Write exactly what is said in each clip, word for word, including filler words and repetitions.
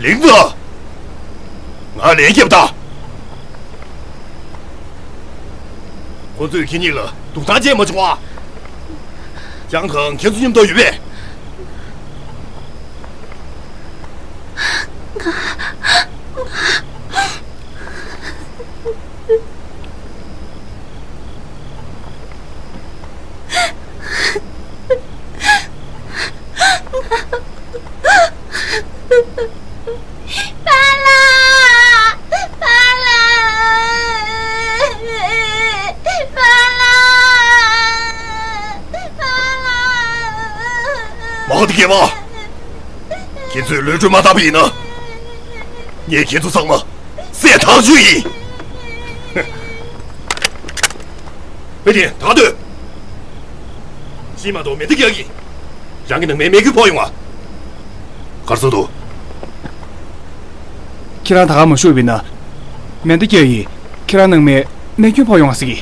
ལིང་ཙེ། ང་ལན་རྒྱབ་དང་། ཁོ་ཚོས་ཁྱེད་གཉིས་ལ་སྡུག་ཐག་བཅད་མ་བྱུང་བ། ཅང་ཐང་ཁྱེད་ཚོ་མཉམ་དུ་ཡོད་པས། པཱ་ལགས། པཱ་ལགས། པཱ་ལགས། པཱ་ལགས། མ་ཧོ་ཏི་སྐྱེས་པ། ཁྱེད་ཚོས་ལོ་གྲོས་མ་བཏང་པ་ཡིན་ན། ངས་ཁྱེད་ཚོ་ཚང་མ་བསད་ཐག་ཆོད་ཡིན། ཧེ་ཏིན། ད་སྡོད། ཤི་མ་གཏོགས་མེ་མདའ་རྒྱག་གི། རང་གི་ནང་མའི་རྨས་སྐྱོན་ཕོག་ཡོང་བ། གར་སོང་འདུག། ཁྱེད་རང་ད་ག་མ་ཤོར་བས་ན། མེ་མདའ་རྒྱག་ཡིས་ཁྱེད་རང་ནང་མའི་རྨས་སྐྱོན་ཕོག་ཡོང་བ་ཟེར་གི།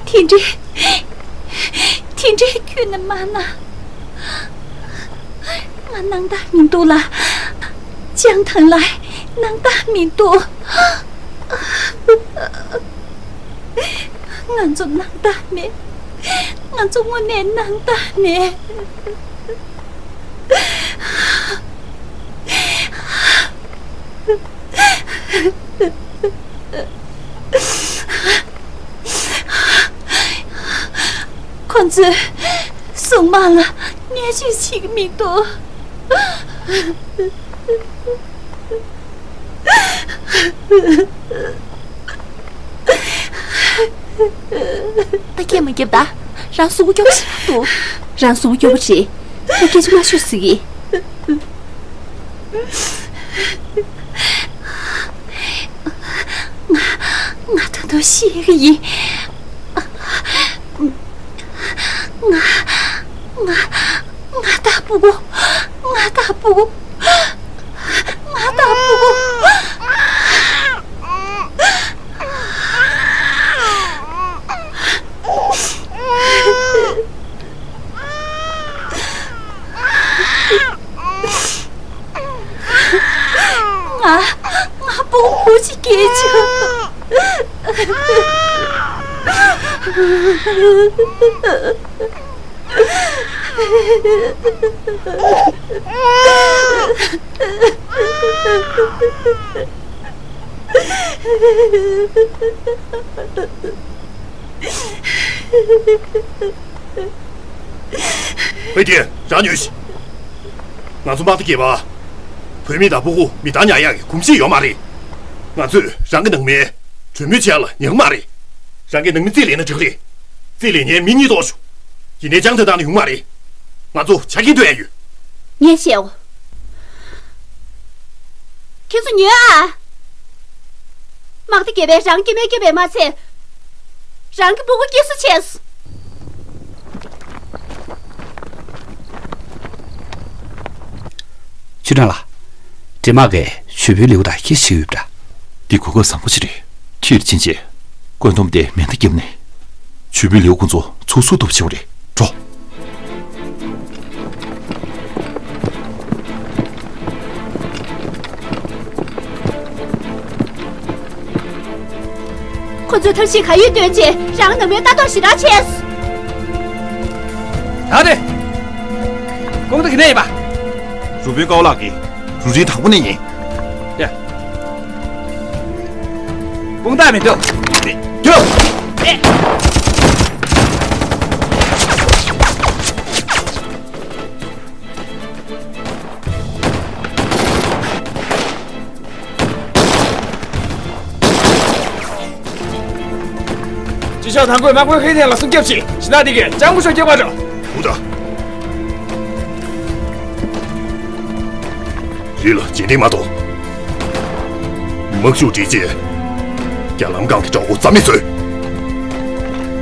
དེ་འདྲའི། དེ་འདྲའི་ཁྱོད་ནི་མ་ན། ང་སྣང་དག་མི་འདུག་ལ། ཅང་ཐང་ལ་སྣང་དག་མི་འདུག། ང་ཚོ་སྣང་དག་མེད། ང་ཚོ་དངོས་གནས་སྣང་དག་མེད། ཁོ་ཚོས་སྲུང་དམག་ལ་བརྙས་བཅོས་བྱེད་ཀྱི་མི་འདུག། ད་སྐད་མ་རྒྱབ་ད། རང་གཟུགས་པོ་སྐྱོ་པོ་ཞིག་འདུག། རང་གཟུགས་པོ་སྐྱོ་པོ་རེད། ད་སྐད་ཆ་མ་ཤོད་ཟེར་གི། ང་ང་ད་དུང་ཤེས་ཀྱི་ཡིན། ང་ང་ང་ད་སྤུ་གུ། ང་ད་སྤུ་གུ། ང་ད་སྤུ་གུ། ང་ང་སྤུ་གུ་ཅིག་སྐྱེས་བྱུང་། ཧུའེ་ཏེ། རང་ཉོན་ཞིག། ང་ཚོ་དམག་སྡེ་བརྒྱད་པ། བུད་མེད་དང་སྤུ་གུ་མི་གཏང་ཉར་ཡག་གི་གོམས་གཤིས་ཡོད་མ་རེད། ང་ཚོས་རང་གི་ནང་མིའི་གྲོས་མོལ་བྱེད་ཡག་ལ་ཉན་གི་མ་རེད། རང་གི་ནང་མི་རྩིས་ལེན་ན་འགྲིག་རེད། རྩིས་ལེན་མཁན་མི་གཉིས་གཏོགས་ཤོག། ཡིན་ནའི་ཅང་ཐང་བཏང་ན་ཡོང་མ་རེད། ང་ཚོ་ཆ་རྐྱེན་བཏོན་ཡག་ཡོད། ངས་བཤད་འོ། ཁྱེད་ཚོ་ཉོན་ཨ། དམག་སྡེ་བརྒྱད་པས་རང་སྐྱེ་དམན་སྐྱེས་པས་མ་ཚད། རང་གི་སྤུ་གུ་སྐྱེ་ས་བྱས། ཆུ་ནང་ལ། འདྲེ་དམག་གིས་ཇུས་འབུལ་ལེའུ་དང་ཁྱི་བྱེད་ཡོད་པ་འདྲ། འདི་གོ་སྐབས་བཟང་པོ་ཞིག་རེད། ཁྱི་ཕྱིན་ཆད། བཀོད་འདོམས་དེ་མེ་མདའ་བརྒྱབ་ནས། ཇུས་འབུལ་ལེའུ་ཁོ་ཚོ་ཚུགས་སུ་ཐུབ་བྱེད་པ་རེད། འགྲོ། ཁོ་ཚོས་ཐབས་ཤེས་ག་ཡོད་བཏོན་བྱས་རང་ནང་མའི་ལྟ་རྟོག་ཞེ་དྲག་བྱས། ཡག་རེད། དགོང་དག་གི་གནས་ཡིན་པ། རུ་དཔོན་ཀའོ་ལགས་ཀྱིས་རུ་འདྲེན་དང་པོ་ནས་ཡིན། ཡ། དཔུང་རྟགས་མི་འདུག། རྒྱུགས། ཅི་ཤོག་དང་པོས་དམག་དཔོན་ཧེ་ཐན་ལ་སྲུང་སྐྱོབ་བྱེད། གཞན་དག་དེ་གས་ལྕང་བུ་ཤོག་སྐྱོབ་པར་འགྲོ། འུ་ད། རི་ལ་རྗེས་འདེད་མ་གཏོགས། དམག་ཤུགས་སྒྲིལ་རྗེས། རྒྱ་ལམ་སྒང་གི་དགྲ་བོ་རྩ་མེད་བཟོས།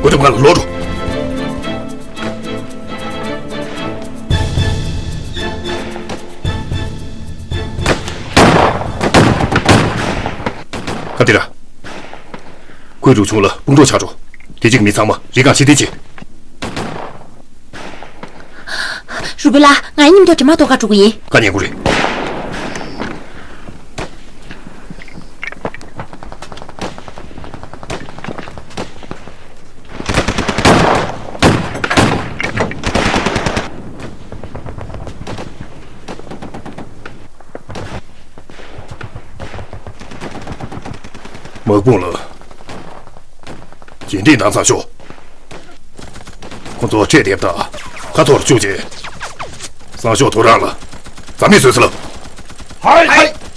གོ་ཐོས་ང་ལ་ལོག་འགྲོ། ཀུན་རུ་ཆུང་ལ་དཔུང་གྲོགས་ཆགས་འགྲོ། དེ་གཅིག་མི་ཚང་མ་རི་སྒང་ཕྱིར་འཐེན་བྱེད། རུ་པི་ལ། ང་ཡི་མཉམ་དུ་དྲི་མ་ཐོག་ཁ་འགྲོ་གི་ཡིན། བཀའ་ཉན་དགོས་རེད། དམག་དཔུང་ལ་རྗེས་འདེད་གནང་ཚར་ཤོག་ཁོ་ཚོ་ཁྲིད་དེ་དང་ཁ་ཐོར་བཅུག་རྗེས། སང་ཞོགས་ཐོ་རངས་ལ་རྩ་མེད་བཟོས་ཚུལ། ཧའི། ཧའི།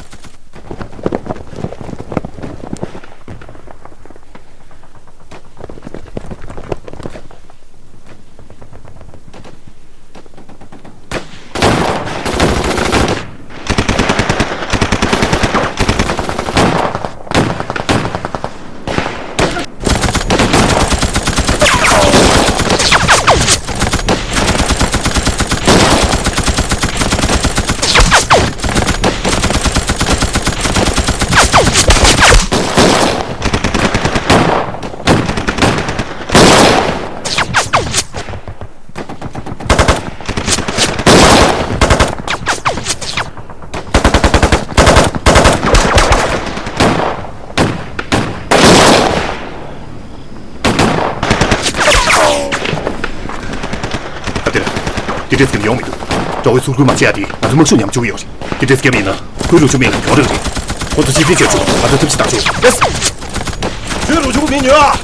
ཨ་དེ་ར། དེ་འདྲས་ཀྱི་ཡོང་མི་འདུག་དགྲ་བོའི་ཚུར་རྒོལ་མ་བྱས་ཡ་དེ་ང་ཚོ་དམག་ཤུགས་ཉམས་བཅུག་གི་ཡོད་རེད། དེ་འདྲས་སྐྱེ་མིན་ན་ཁོའི་རུ་ཆུ་མིན་ལ་གྱོང་རག་རེད། ཁོ་ཚོ་ཕྱིར་འཐེན་བྱས་བྱུང་ང་ཚོ་ཐབས་ཤེས་བཏང་ཆོག་ཡེས། ཁྱོད་རུ་ཆུ་མིན་ཉོ་ཨ།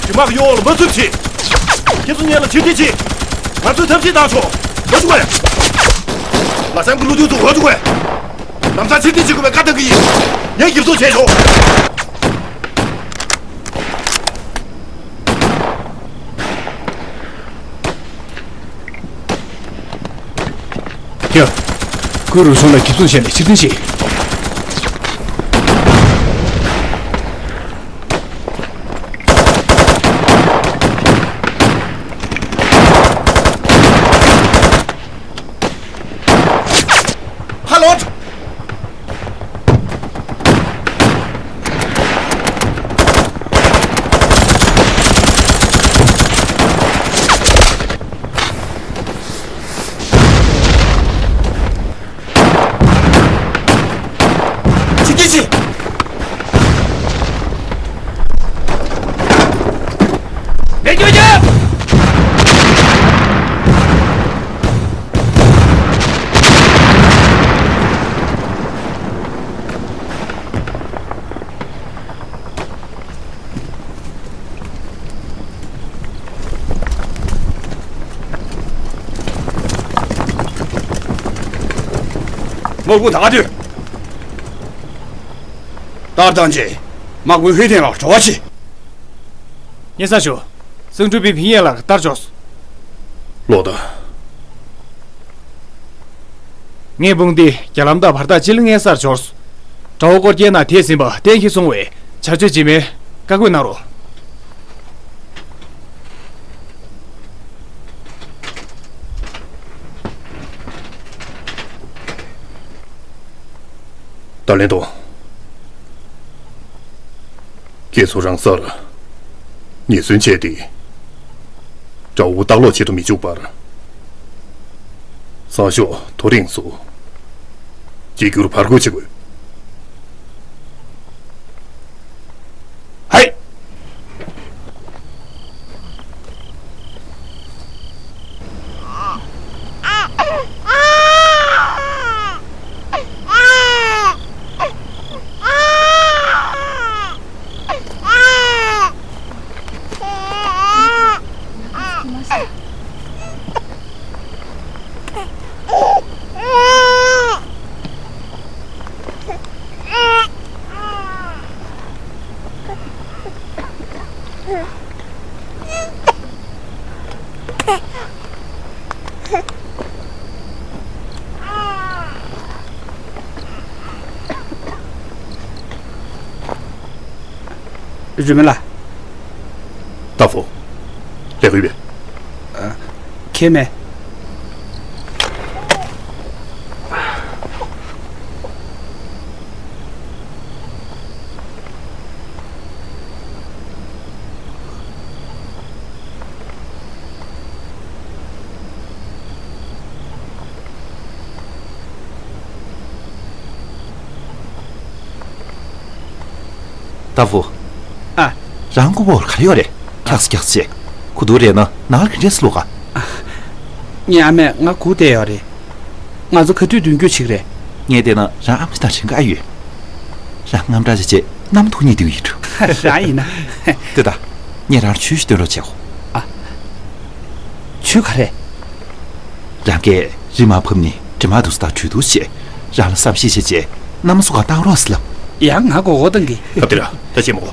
དྲི་མ་གི་གཡོ་འོག་ལ་མ་ཚུད་ཅིག་ཁྱེད་ཚོ་ཉེ་ལ་ཕྱིར་འཐེན་ཅིག་ང་ཚོས་ཐབས་ཤེས་བཏང་ཆོག་འགྲོ་བཅུག་གས། ལ་སང་གི་ལུ་དུས་ཚོ་འགྲོ་བཅུག་གས། ལམ་སང་ཕྱིར་འཐེན་བྱེད་དགོས་པའི་བཀའ་བཏང་གི་ཡིན། ངས་འགྱུར་ཚོགས་བྱས་ཆོག་ཡ། ཁོའི་རུ་ཆུང་ལ་གྱེས་ཚུལ་བྱས་ནས་ཕྱིར་འཐེན་བྱེད། ཧ་ལོ། ཕྱིར་འཐེན་བྱེད། ལས་རྒྱུ་རྒྱབ། དམག་དཔུང་དང་དུས། ཏར་དང་རྗེས། དམག་དཔོན་ཧུའེ་ཐེན་ལགས་བྲོ་བ་ཆེ། སྙན་སེང་ཞུ། གསང་སྤྲུལ་པའི་ཕིན་ཡེ་ལགས་ཏར་འབྱོར་སོང་། ལོག་དང་། ངའི་དཔུང་སྡེ་རྒྱ་ལམ་དང་བར་ཐག་སྤྱི་ལེ་ལྔའི་སར་འབྱོར་སོང་། དགྲ་བོ་སྐོར་སྐྱེལ་ནང་དེད་ཟིན་པ་གཏན་འཁེལ་སོང་བས་བྱ་སྤྱོད་རྗེས་མའི་བཀའ་བཀོད་གནང་རོགས། ད་ལན་ཏོང་། ཁྱེད་ཚོ་རང་སར་ཉེན་ཟོན་བྱས་ཏེ། དགྲ་བོ་ལྟག་ལོག་བྱེད་དུ་མི་འཇུག་པར། སང་ཞོགས་ཐོ་རེངས་སུ། གཅིག་གྱུར་ཕར་རྒོལ་བྱེད་དགོས། ཧའི། རུས་མེད་ལགས། ཏ་ཧྥོ། ལས་ཀ་ཡོད་པས། ཨ། ཁྱད་མེད། ཨ་ཧྥུ། ཨ། རང་མགོ་བོར་ག་རེ་ཡོད་རེད། འཁྱག་སེ་འཁྱག་སེ་བྱས། ཁུ་བསྡུ་རེད་ན་ནང་ལ་ག་འདྲས་སེ་བླུགས་ག་ངའི་ཨ་མས་ང་སྒུག་བསྡད་ཡོད་རེད། ང་ཚོ་ག་དུས་མདུན་སྐྱོད་བྱེད་ཀྱི་རེད། ངས་བལྟས་ན་རང་ཨ་མ་དང་གྲངས་ཀ་ཨེ་ཡོད། རང་དངངས་སྐྲག་ཅིག་བྱས་མནའ་མ་ཐུག་ཉེ་དུས་ཡིན་འགྲོ། རང་ཡིན་ན། ལྟོས་དང་། ངས་རང་ལ་ཇུས་ཤིག་སྟོན་རོགས་བྱེད་གོ་ཨ། ཇུས་ག་རེ། རང་གིས་རི་མར་བབས་ནས་དྲི་མ་འདུག་ས་དང་གྲོས་བསྡུར་བྱས། རང་ལ་བསམ་ཤེས་བྱས་བྱས་མནའ་མ་སུ་ག་བཏང་རོགས་ཟེར་ལབ། ཡང་ང་མགོ་སྐོར་བཏང་གི། སྐབས་དེར་ད་ཅི་མོ།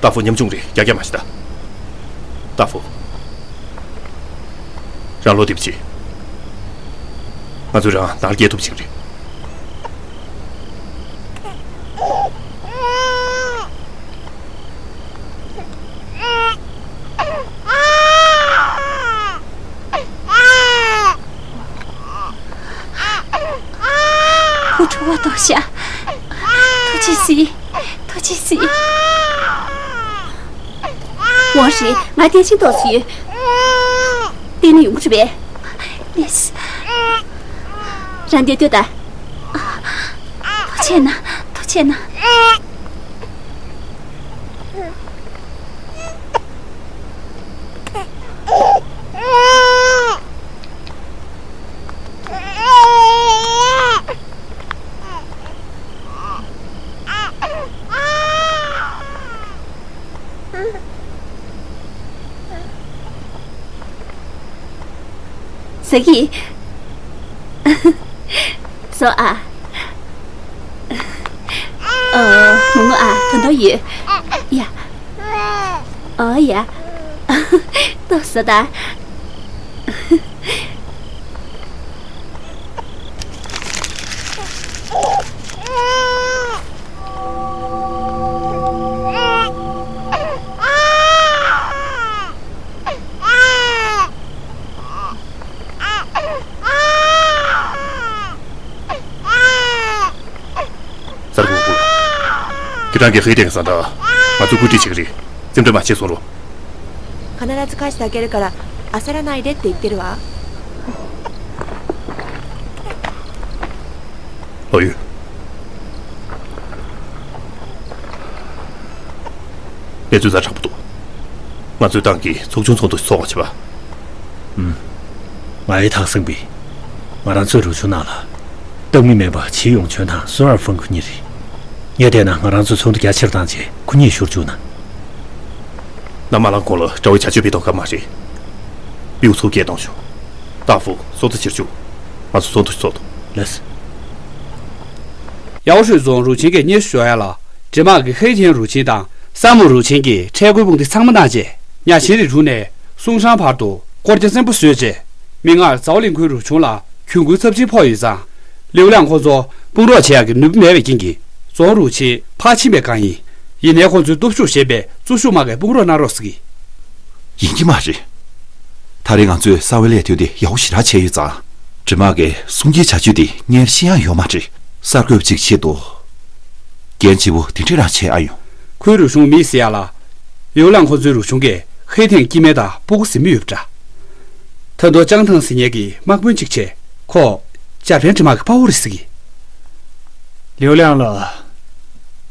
ཏཱ་ཧྥུ་ཉམ་ཆུང་རེད། རྒྱགས་རྒྱགས་མ་བྱེད་ད། ཏཱ་ཧྥུ། རང་བློ་བདེ་པོ་བྱེད། ང་ཚོས་རང་ནང་སྐྱེལ་ཐུབ་བྱེད་ཀྱི་རེད། བུ་ཕྲུག་པ་ལྟོགས་ཤག་ཐུགས་རྗེ་གཟིགས། ཐུགས་རྗེ་གཟིགས། འོ་རེད། ང་བསྟན་ཤིང་ཏོག་ཙམ་ཡོད། བསྟན་ན་ཡོང་གི་རེད་པས། རང་འདིར་སྡོད་དང་། ཐུགས་རྗེ་གནང་། ཐུགས་རྗེ་གནང་། ཟ་གི། ཟོ་ཨ། ཨོ། མོག་མོག་ཨ། ད་དུང་ཡོད། ཡ། ཨོ་ཡ། ཏོག་ཙམ་ཟོ་ད། གསར་འགོད་པ། ཁྱེད་རང་གིས་ཧེ་ཐེན་ཟ་ད། ང་ཚོས་བཀོད་སྒྲིག་བྱེད་ཀྱི་རེད། རྩེད་འགྲན་མ་བྱེད་གསུང་རོགས། 必ず返してあげるから、焦らないでって言ってるわ。 ལོ་ཡོད། གནས་ཚུལ་ཛ་དྲག་པོ་འདུག་ང་ཚོའི་ཏང་གིས་ཚོགས་ཆུང་ཚོགས་འདུ་ཚོགས་པ་བྱེད་པ། ཨུམ། ང་ཡི་ཐག་སང་པས། ང་རང་ཚོའི་རུ་ཆུང་ནང་ལ། ཏང་མི་མེད་པ་ཆི་ཡོང་ཆོན་དང་སུན་ཨར་ཧྥུང་ཁོ་གཉིས་རེད། ངས་བལྟས་ན་ང་རང་ཚོས་ཚོགས་འདུ་རྒྱ་ཆེར་བཏང་རྗེས་ཁོ་གཉིས་ཤོར་བཅུག་ན། ནམ་མ་ལངས་གོང་ལ་དགྲ་བོའི་བྱ་སྤྱོད་སྤེལ་གཏོང་སྐབས་མ་རེད། པིའུ་ཚུགས་སྐྱེད་གཏོང་ཤོག་ཏཱ་ཧྥུ། སོ་ཏི་ཕྱིར་བཅུག་ང་ཚོ་ཚོགས་འདུ་ཚོགས་འདུག་ལགས། ཡའོ་ཧྲུའེ་རྫོང་རུ་ཆེན་གྱི་སྙན་ཞུ་ཞུ་ཡ་ལ། འདྲེ་དམག་གིས་ཧེ་ཐེན་རུ་ཆེན་དང་ས་མུ་རུ་ཆེན་གྱི་འཕྲལ་རྒོལ་དཔུང་སྡེ་ཚང་མ་གནང་རྗེས། ཉ་ཆེན་རི་གྲོང་ནས་སུང་ཧྲང་བར་དུ་སྐོར་རྒྱག་བཙན་པོ་བཟོས་རྗེས། མིག་སྔར་ཛའོ་ལིང་ཁུའི་རུ་ཆུང་ལ་གྱོང་གུན་ཚབས་ཆེན་ཕོག་ཡོད་ཙང་། ལིའུ་ལིང་ཁོ་ཚོ་དཔུང་རོགས་བྱེད་ཡག་གི་ནུས་པ་མེད་པའི་རྐྱེན་གྱིས། རྫོང་རུ་ཆེན་ཕར་ཕྱིན་པའི་བསྒང་ཡིན། ཡིན་ནའི་ཁོ་ཚོའི་སྟོབས་ཤུགས་ཞན་པས་གཙོ་ཤུགས་དམག་གིས་དཔུང་རོགས་གནང་རོགས་ཟེར་གྱི། ཡིན་གྱི་མ་རེད། ད་རེས་ང་ཚོས་གསང་བའི་ལས་དོན་དེ་ཡག་པོ་ཞེ་དྲག་བྱས་ཡོད་ཙང་། འདྲེ་དམག་གི་སྲུང་སྐྱེལ་བྱ་སྤྱོད་དེ་སྔར་བཞིན་ཡང་ཡོད་མ་རེད། གསར་འགོད་པ་ཅིག་ཆེད་དུ། འགན་ལྗིད་པོ་དེ་འདྲ་རང་བྱས་ཨ་ཡོང་། ཁོའི་རུ་ཆུང་མི་ཟེར་ཡ་ལ། ལིའུ་ལིང་ཁོ་ཚོའི་རུ་ཆུང་གིས་ཧེ་ཐེན་སྐྱེ་དམན་དང་སྤུ་གུ་ཟེར་མི་ཡོད་པ་འདྲ། ད་དུང་ཅང་ཐང་ཟེར་མཁན་གྱི་དམག་དཔོན་གཅིག་བྱས། ཁོ། འཇར་པན་འདྲེ་དམག་གི་དཔའ་བོ་རེད་ཟེར་གི། ལིའུ་ལིང་ལགས།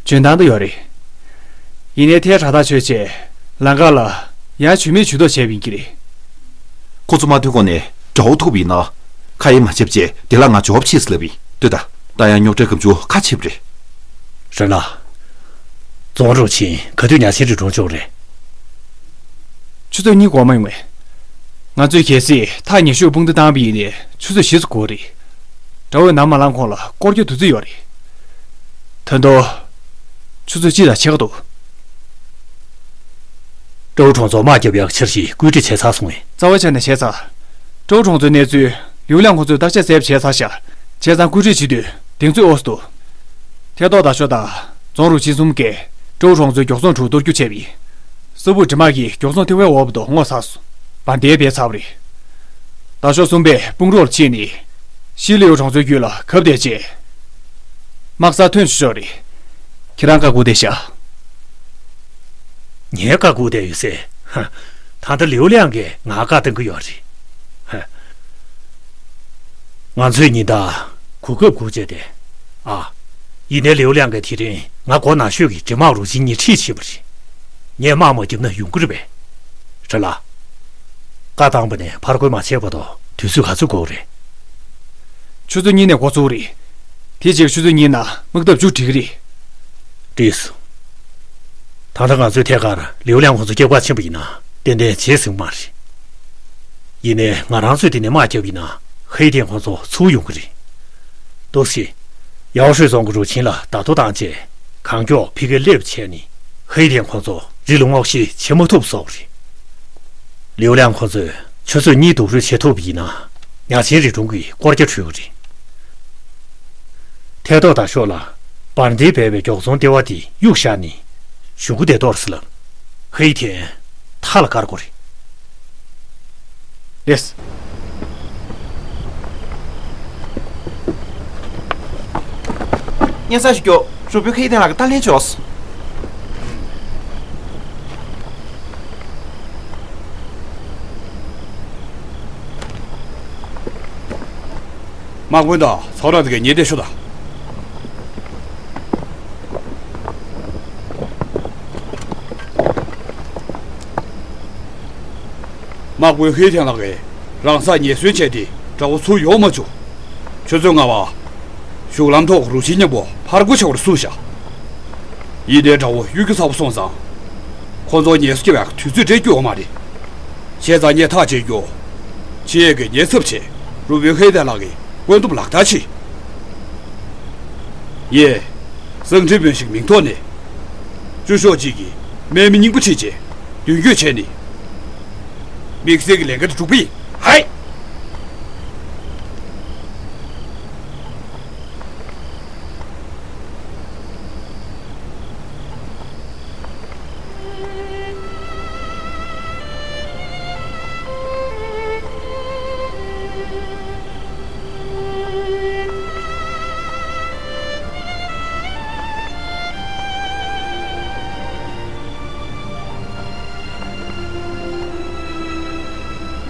འཇོན་ཐང་ད་ཡོད་རེད། ཡིན་ནའི་ཐལ་དྲགས་ཐག་ཆོད་བྱས། ལམ་ཁ་ལ་ཡང་ཇུས་མེད་ཇུས་གཏོགས་བྱས་པ་ཡིན་གྱི་རེད། ཁོ་ཚོ་མ་ཐོན་གོང་ནས་དགྲ་བོ་ཐུག་པ་ཡིན་ན། ཁ་ཡེ་མ་བྱེད་བྱས་དེ་ལ་ང་འབྱོར་བ་བྱེད་ཟེར་ལབ་ཡིན། ལྟོས་དང་། ད་ཡང་རྙོག་དྲའི་སྐབས་བྱུང་ཁ་ཕྱེ་བ་རེད། རེད་ལ། རྫོང་རུ་ཆེན་ག་དུས་ཉ་ཆེན་རི་གྲོང་འབྱོར་རེད། ཆུ་ཚོད་གཉིས་འགོར་མ་ཡོང་བས། ང་ཚོས་གལ་སྲིད་ཐག་ཉེ་ཤོས་དཔུང་སྡེ་བཏང་པ་ཡིན་ནའི་ཆུ་ཚོད་བཞི་ཙམ་འགོར་རེད། དགྲ་བོས་ནམ་མ་ལངས་གོང་ལ་སྐོར་རྒྱག་དུས་ཚོད་ཡོད་རེད། ད་དུང་། ཆུ་ཚོད་གཅིག་དང་ཕྱེད་ཀ་འདུག་ཀྲོའུ་གྲོང་ཚོར་དམག་རྒྱབ་ཡག་འཆར་གཞི་བཀོད་སྒྲིག་བྱས་ཚར་སོང་བས། རྩ་བའི་ཆ་ནས་བྱས་ཚར། ཀྲོའུ་གྲོང་ཚོའི་གནས་ཚུལ་ལིའུ་ལིང་ཁོ་ཚོས་བརྟག་དཔྱད་གསལ་པོ་བྱས་ཚར་ཤག་བྱས་ཙང་བཀོད་སྒྲིག་བྱེད་དུས་གདེང་ཚོད་འོས་སུ་འདུག་ཐེ་ཏོག་ད་ཤོ་དང་རྫོང་རུ་ཆེན་གསུམ་གས་ཀྲོའུ་གྲོང་ཚོའི་མགྱོགས་སོང་དྲུག་གཏོར་རྒྱུ་བྱས་པས། ས་སྦུག་འདྲེ་དམག་གིས་མགྱོགས་སོང་ཐེ་བའི་འོག་བར་དུ་སྔོག་ཚར་སོང་། བར་བདའ་འབད་ཚར་བ་རེད། ད་ཤོ་གསུམ་པས་དཔུང་རོགས་ལ་ཕྱིན་ནས། ཤི་ལིའུ་གྲོང་ཚོའི་རྒྱུད་ལ་གབ་བསྡད་རྗེས། དམག་སར་ཐོན་ཆོག་ཆོག་རེད། ཁྱེད་རང་བཀའ་བསྒོ་བསྡད་ཤག་ངའི་བཀའ་བསྒོ་བསྡད་ཡོད་ཟེར། ཧ། ད་ལྟ་ལིའུ་ལིང་གིས་ང་བཀའ་བཏང་གི་ཡོད་རེད། ཧ། ང་ཚོས་ཉིན་ལྟར་གོ་སྐབས་སྒུག་བྱས་ཏེ། ཨ། ཡིན་ནའི་ལིའུ་ལིང་གིས་དེ་རིང་ ང་མགོ་ན་ཤོས་ཀྱི་འདྲེ་དམག་རུ་ཆེན་གཉིས་ཁྲིད་ཕྱིན་པ་རེད། ངས་དམག་མ་བརྒྱབ་ན་ཡོང་གི་རེད་པས། རེད་ལགས། བཀའ་བཏང་པ་ནས་ཕར་རྒོལ་མ་བྱས་བར་དུ་དུས་ཚོད་ག་ཚོད་འགོར་རེད། ཆུ་ཚོད་གཉིས་ནས་འགོ་ཚུགས་རེད། དེ་རྗེས་ཆུ་ཚོད་གཉིས་ནང་དམག་འཐབ་མཇུག་སྒྲིལ་གྱི་རེད། འགྲིག་སོང་། ད་ལྟ་ང་ཚོའི་ཐད་ཀར་ལིའུ་ལིང་ཁོང་ཚོ་སྐྱབས་ཁར་ཕྱིན་པ་ཡིན་ན་ཏན་ཏན་བྱེད་སྲིད་མ་རེད། ཡིན་ནའི་ང་རང་ཚོས་དེ་ནས་དམག་བརྒྱབ་ཡིན་ན་ཧེའི་ཐན་ཁོང་ཚོ་ཚུར་ཡོང་གི་རེད། ཏོག་ཙི། ཡའོ་ཧྲུའེ་རྫོང་གི་རུ་ཆེན་ལ་བརྡ་ཐོ་བཏང་རྗེས་གང་མགྱོགས་ཕ་གིར་སླེབས་བྱས་ནས་ཧེའི་ཐན་ཁོང་ཚོ་རི་ལ་སྔོག་བཤེར་བྱེད་མ་ཐུབ་བཟོ་བ་རེད། ལིའུ་ལིང་ཁོང་ཚོས་ཆུ་ཚོད་གཉིས་སྡུག་རུས་བྱེད་ཐུབ་པ་ཡིན་ན་ཉག་ཆེན་རི་གྲོང་གི་སྐོར་རྒྱག་གྲོལ་གྱི་རེད། ཐད་གཏོགས་དང་ཤོག་ལ་འབར་མདེལ་སྦས་པའི་མགྱོགས་ཚོང་ལྟེ་བ་དེ་གཡུག་བཞག་ནས་གཞུག་གུ་བདེ་ཐོག་ལ་ཧེའི་ཐན་མཐའ་ལ་བཀར་དགོས་རེད། ལགས། སྙན་སེང་ཞུ་རྒྱུ། རུ་དཔོན་ཧེའི་ཐན་ལགས་ཀྱིས་ད་ལན་བྱོས། དམག་དཔོན་དང་ཚོགས་ར་དེ་གའི་ཉེ་བསྡད་ཤོག་དང་། དམག་དཔོན་ཧེའི་ཐན་ལགས་ཀྱིས་རང་སར་ཉེན་ཟོན་བྱས་ཏེ་དགྲ་བོ་ཚུར་ཡོང་མ་བཅུག་ཆུ་ཚོད་ལྔ་པ། གཞུག་ལམ་ཐོག་རུ་ཆེན་མཉམ་པོ་ཕར་རྒོལ་བྱ་བར་གསུངས་བཞག་ཡིན་ནའི་དགྲ་བོ་གཡུལ་རྒྱལ་ཚ་པོ་སོང་ཙང་། ཁོ་ཚོ་ངལ་གསོ་རྒྱག་པའི་དུས་ཚོད་སྤྲད་རྒྱུ་ཡོད་མ་རེད། བྱས་ཙང་ངས་ཐག་བཅད་རྒྱུ། ཆེད་ཀྱི་ཉེན་ཚབས་ཆེད་རུ་དཔོན་ཧེའི་ཐན་ལགས་ཀྱི་བཀོད་འདོམས་ལག་བསྟར་བྱེད། ཡེ། གསང་འཕྲིན་དཔོན་ཞིག་མིང་ཐོག་ནས། བཅུ་ཤོག་གཅིག་གི་དམག་མི་རྙིང་པ་ཁྲིད་རྗེས་མདུན་སྐྱོད་བྱས་ནས། དམིགས་བསལ་གྱི་ལས་འགན་དེ་སྒྲུབ་པ་ཡིན། ཧའི།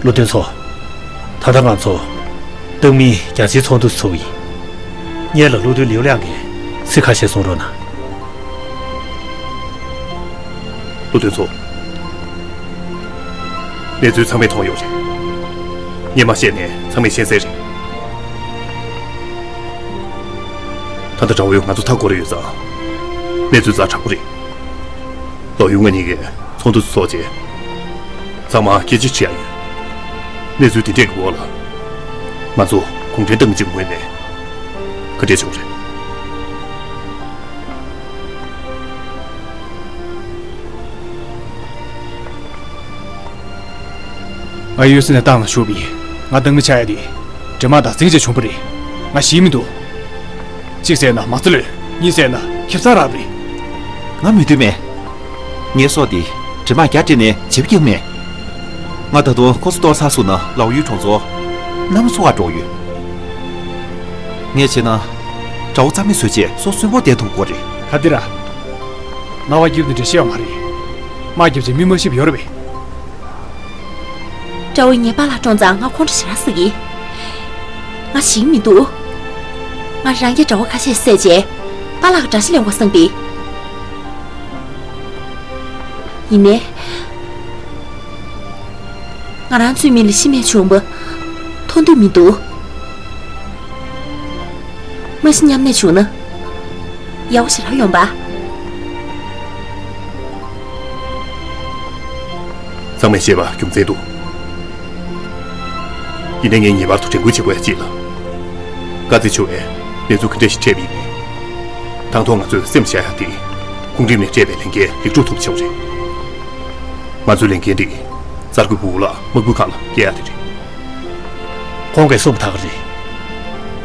བློ་མཐུན་ཚོ། ད་ལྟ་ང་ཚོ་སྟག་མིའི་རྒྱ་ཆེའི་ཚོགས་འདུ་ཚོགས་ཡིན། སྔོན་ལ་བློ་མཐུན་ལིའུ་ལིང་གིས་ཚིག་ཁ་ཤས་གསུང་རོགས་གནང་། བློ་མཐུན་ཚོ། གནས་ཚུལ་ཚང་མས་མཐོང་ཡོད་རེད། སྔོན་མ་བཤད་ནས་ཚང་མས་ཤེས་གསལ་རེད། ད་ལྟ་དགྲ་བོས་ང་ཚོ་མཐའ་བསྐོར་ཡོད་ཙང་། གནས་ཚུལ་ཛ་དྲག་པོ་རེད། ལོ་ཡུང་ང་གཉིས་ཀས་ཚོགས་འདུ་ཚོགས་རྗེས། ཚང་མ་སྐད་ཆ་དྲི་ཡ་ཡོད། གནས་ཚུལ་འདི་འདྲས་ཀྱི་འོག་ལ། ང་ཚོ་གུང་ཁྲན་ཏང་གི་ངོས་ནས་ག་འདྲས་བྱུང་རེད། ང་ཡུལ་སྲིད་ནས་ཏང་ལ་ཞུགས་པ་ཡིན། ང་ཏང་མི་ཆགས་ཡ་དེ། འདྲེ་དམག་དང་འཛིང་བྱས་བྱུང་བ་རེད། ང་ཞེད་མི་འདུག་གཅིག་བསད་ན་མ་རྩ་ལོས། གཉིས་བསད་ན་ཁེ་བཟང་རག་པ་རེད། ང་མི་འདོད་མེད། ངའི་སྲོག་འདི་འདྲེ་དམག་རྒྱ་སྤྲད་ནས་བརྗེ་པོ་རྒྱག་མེད། ང་ད་དུང་ཁོ་ཚོ་གཏོར་ས་སུ་ན་ལའོ་ཡུའི་གྲོང་ཚོ་གནམ་སོ་བ་འགྲོ་ཡོད། ངས་བྱས་ན། དགྲ་བོ་རྩ་མེད་བཟོས་རྗེས་སོ་གསོན་པོ་བསྡད་ཐུབ་དགོས་རེད། ག་དེ་ར། ནང་བ་རྒྱབ་ནས་འདྲེ་ཤེས་ཡོད་མ་རེད། དམག་རྒྱབ་རྗེས་མི་མ་ཤི་བ་ཡོད་རེད་པས། དགྲ་བོ་ངའི་པཱ་ལགས་བཀྲོངས་ཙང་ང་ཁོང་ཁྲོ་ཞེ་དྲག་ཟ་གི། ང་ཞེད་མི་འདུག་ང་རང་གིས་དགྲ་བོ་ཁ་ཤས་བསད་རྗེས། པཱ་ལགས་ཀྱི་དགྲ་ཤ་ལེན་དགོས་བསམ་པས། ཡིན་ནའི། ང་རང་ཚོའི་མི་ལ་ཤི་རྨས་བྱུང་བ། མཐོང་འདོད་མི་འདུག་མ་གཞི་མཉམ་གནས་བྱུང་ན། ཡག་པོ་ཞེ་དྲག་ཡོང་པ། ཚང་མས་བཤད་པ་རྒྱུ་མཚན་འདུག་ཡིན་ནའི་ངས་ངེས་པར་དུ་དྲན་སྐུལ་བྱེད་དགོས་ཡ་གཅིག་ལ། དཀའ་ཚེགས་ཆེ་བའི་གནས་ཚུལ་ག་འདྲ་ཞིག་འཕྲད་པ་ཡིན་ནའི། དང་ཐོག་ང་ཚོས་སེམས་བཞག་ཡ་དེ། ཁུངས་འདྲེན་ནས་སྤྲད་པའི་ལས་འགན་ལེགས་གྲུབ་ཐུབ་ཆེ་བ་རེད། ང་ཚོའི་ལས་འགན་འདི་གསར་འགོད་པུའུ་ལགས་དམག་དཔོན་ཁང་ལ་སྐྱེལ་ཡ་དེ་རེད། ཁོང་གིས་གསུངས་པ་ད་ག་རེད།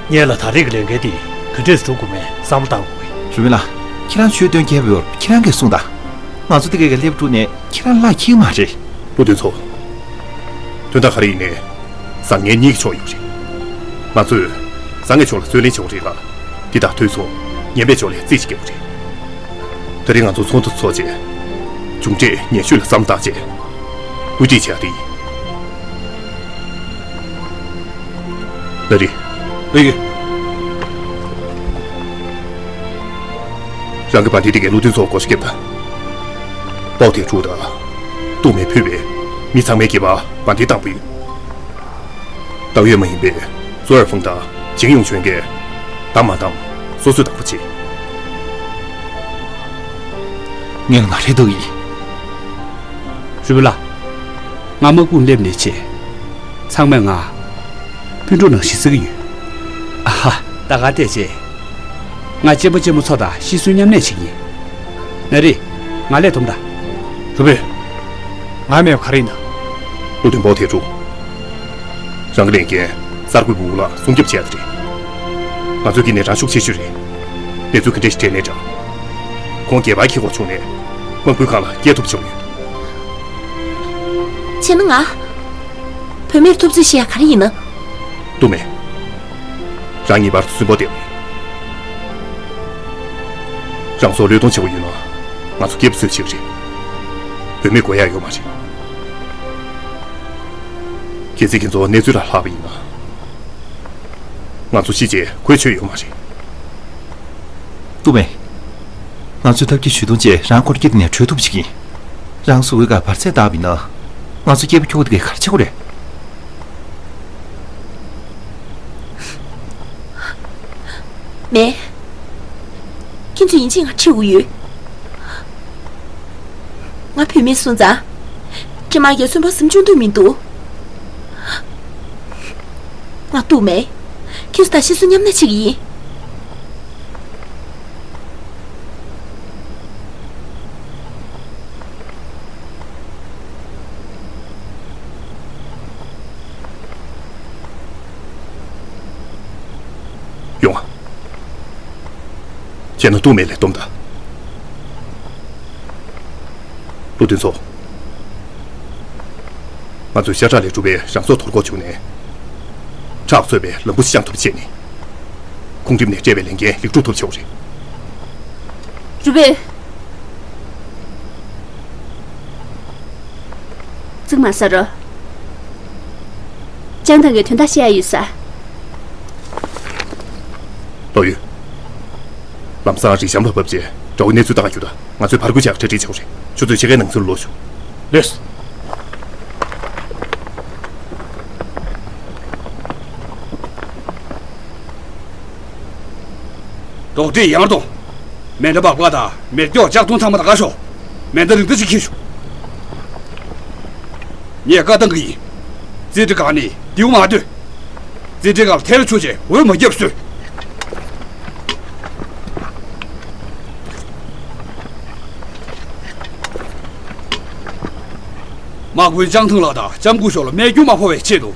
སྔོན་ལ་ད་རེས་ཀྱི་ལས་འགན་འདི་ག་འདྲས་སྒྲུབ་དགོས་མིན་བསམ་བློ་བཏང་དགོས་ཀྱི། རུས་མིང་ལགས། ཁྱེད་རང་ཆོས་དོན་རྒྱལ་པོས་ཁྱེད་རང་གིས་གསུངས་དང་། ང་ཚོ་འདི་ག་གི་སླེབས་འགྲོ་ནས་ཁྱེད་རང་ལ་ཁྱིག་མ་རེད། བློ་མཐུན་ཚོ། དོན་དག་ག་རེ་ཡིན་ནའི། བཟང་ངན་གཉིས་ཀྱི་ཕྱོགས་ཡོད་རེད། ང་ཚོས་བཟང་ངན་ཕྱོགས་ལ་རྩོད་ལེན་བྱེད་དགོས་རེད་ལ། འདི་དག་ཐོས་སོང་། ངན་པའི་ཕྱོགས་ལ་རྩིས་ཤིག་རྒྱག་དགོས་རེད། ད་རེས་ང་ཚོ་ཚོགས་འདུ་ཚོགས་རྗེས། མཇུག་འབྲས་ཉེ་ཤོས་ལ་བསམ་བཏང་རྗེས། བཀོད་སྒྲིག་བྱ་དེ་ཡིན། ལ་རི། ལ་ཡི། རང་གི་བ་དན་དེ་གའི་བློ་མཐུན་ཚོར་བགོ་བཤའ་བརྒྱབ་དང་། པའོ་ཐེ་ཀྲུའུ་དང་། ཏུའུ་མེ་ཕུད་པའི་མི་ཚང་མའི་སྐེད་པར་བ་དན་བཏང་པོ་ཡོད། ཏང་ཡོན་མ་ཡིན་པའི་ཙུའུ་ཧྥང་དང་ཅིང་ཡུང་ཆོན་གྱིས་བདམས་མ་བདམས་སོ་སོས་བདམས་པ་བྱེད། ངས་ང་རེ་འདུག་ཡིན། ཞུ་བི་ལ། ང་དམག་དཔུང་སླེབས་ནས་བྱས། ཚང་མས་ང་སྤུན་གྲོགས་ནང་བཞིན་བསགས་ཀྱི་ཡོད། ཨ་ཧ། ད་ག་བལྟས་བྱས། ང་གཅེན་པོ་གཅེན་མོ་ཚོ་དང་ཤི་གསོན་མཉམ་གནས་བྱེད་ཀྱི་ཡིན། ན་རེ། ང་ལས་འདོམས་དང་། རུ་བོས། ང་མེད་ག་རེ་ཡིན་ན། བློ་མཐུན་པའོ་ཐེ་ཀྲུའུ། རང་གི་ལས་འགན་གསར་འགོད་པའི་འོག་ལ་སྲུང་སྐྱོབ་བྱས་ཡ་དེ་རེད། ང་ཚོའི་འགན་ནི་རང་ཤུགས་ཆེ་ཤོས་རེད། གནས་ཚུལ་ག་འདྲ་ཞིག་འཕྲད་ནའི་འདྲ། ཁོང་སྒལ་པར་འཁྱེར་དགོས་བྱུང་ནའི་དམག་དཔུང་ཁག་ལ་སྐྱེལ་ཐུབ་བྱུང་ཡོད། བྱས་ན་ང་། བུད་མེད་ཐུབ་ཚོད་བྱེད་ཡ་ག་རེ་ཡིན་ན། ཏུའུ་མེ། རང་ངེས་པར་དུ་གསོན་པོ་བསྡད་རོགས། རང་སྲོག་བློས་གཏོང་བྱེད་དགོས་ཡོད་ན་ང་ཚོ་སྐྱེས་བུ་ཚོས་བྱེད་ཀྱི་རེད། བུད་མེད་དགོས་ཡ་ཡོད་མ་རེད། གལ་སྲིད་ཁྱེད་ཚོ་གནས་ཚུལ་ལ་ལྷག་པ་ཡིན་ན། ང་ཚོ་ཤི་རྗེས་གོ་ཆོད་ཡོད་མ་རེད། ཏུའུ་མེ། ང་ཚོས་ཐབས་ཀྱིས་ཇུས་གཏོང་བྱས་རང་འཁོར་སྐྱིད་ནས་བྲོས་ཐུབ་ཅིག་ཡིན། རང་སུ་འོས་ཀ་བར་ཚད་བཏགས་པ་ཡིན་ན། ང་ཚོ་སྐྱེས་པོ་ཁྱོ་ག་དེ་གས་ག་རེ་བྱེད་དགོས་རེད། མེད། ཁྱེད་ཚོ་ཡིན་གཅིག་ང་ཁྲིད་དགོས་ཡོད། ང་བུད་མེད་སོང་ཙང་། སྤྲིན་དམག་གིས་གསོན་པོ་ཟིན་བཅུག་འདོད་མི་འདུག་ང་ཏུའུ་མེ། ཁྱེད་ཚོ་དང་ཤི་གསོན་མཉམ་གནས་བྱེད་ཀྱི་ཡིན། ཡོང་ཨ། བྱས་ན་ཏུའུ་མེ་ལས་འདོམས་དང་། བློ་མཐུན་ཚོ། ང་ཚོས་ཤ་ཁྲག་ལས་གྲུབ་པའི་རང་སྲོག་དོར་དགོས་བྱུང་ནའི། ཁྲག་གསོད་པའི་ལམ་བུ་ཞིག་བཅངས་ཐུབ་པ་བྱས་ནས། ཁོང་ཁྲིམས་ནས་སྤྲད་པའི་ལས་འགན་ལེགས་གྲུབ་ཐུབ་ཆོག་རེད། རུ་བོས། ཙིག་མ་ཟ་རོ། ཅང་ཐང་གི་དོན་དག་བཤད་ཡ་ཡོད་ས། ལོ་ཡུ། ལམ་སང་རི་གཤམ་ལ་བབས་རྗེས་དགྲ་བོའི་གནས་ཚུལ་ལྟ་ག་རྒྱུགས་དང་། ང་ཚོས་ཕར་རྒོལ་བྱ་གྲ་སྒྲིག་བྱེད་དགོས་རེད། ཁྱོད་ཚོས་ཕྱེད་ཀའི་ནང་ཚུད་ལོག་ཤོག་ལགས་སོ། རྡོག་ཁྲེས་ཡར་མར་གཏོང་། མེ་མདའ་སྦག་སྦག་དང་མེ་སྒྱོགས་ལྕགས་ཐོང་ཚང་མ་ད་ག་ཤོག་མེ་མདའ་རིང་ཐག་ཅིག་འཁྱེར་ཤོག་ངས་བཀའ་བཏང་གི་ཡིན། རྩེ་གྲས་ཁག་ནས་རྡེའུ་མ་སྡོད། རྩེ་གྲས་ཁག་ལ་ཐལ་ཆོག་ཅེས་འོས་མ་བརྒྱབ་གསོལ། དམག་དཔོན་ལྕང་ཐང་ལགས་དང་ལྕམ་སྐུ་ཞབས་ལ་རྨས་སྐྱོན་མ་ཕོག་པའི་ཆེད་དུ།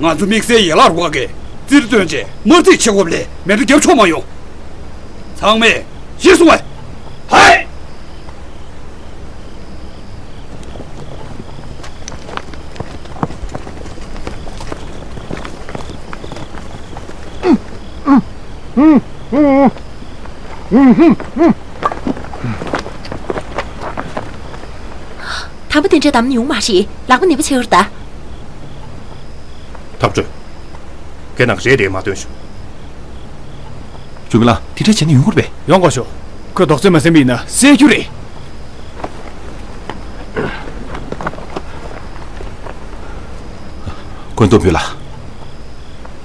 ང་ཚོ་དམིགས་བསལ་ཡན་ལག་རུ་ཁག་གིས་རྩིས་བཏོན་བྱས་དམར་ཐིག་བྱེད་དགོས་པ་ལས་མེ་མདའ་བརྒྱབ་ཆོག་མ་ཡོང་། ཚང་མས་གཞིར་བཟུང་བ། ཧའི། དམ་པ་དེ་འདྲ་བདམས་ན་ཡོང་མ་རེད། ལག་པ་ནད་པ་ཆགས་ཡོད་རེད་ད། ཐབས་བྲོས། ཁྱེད་རང་རེད་དེ་མ་སྟོན་ཤོག་ཇུ་མི་ལགས། དེ་འདྲ་བྱས་ན་ཡོང་གི་རེད་པས། ཡོང་དགོས་ཤོག་ཁོས་རྡོག་རྩེད་མ་ཟིན་པ་ཡིན་ན་བསད་རྒྱུ་རེད། ཀོན་ཏོ་བུ་ལགས།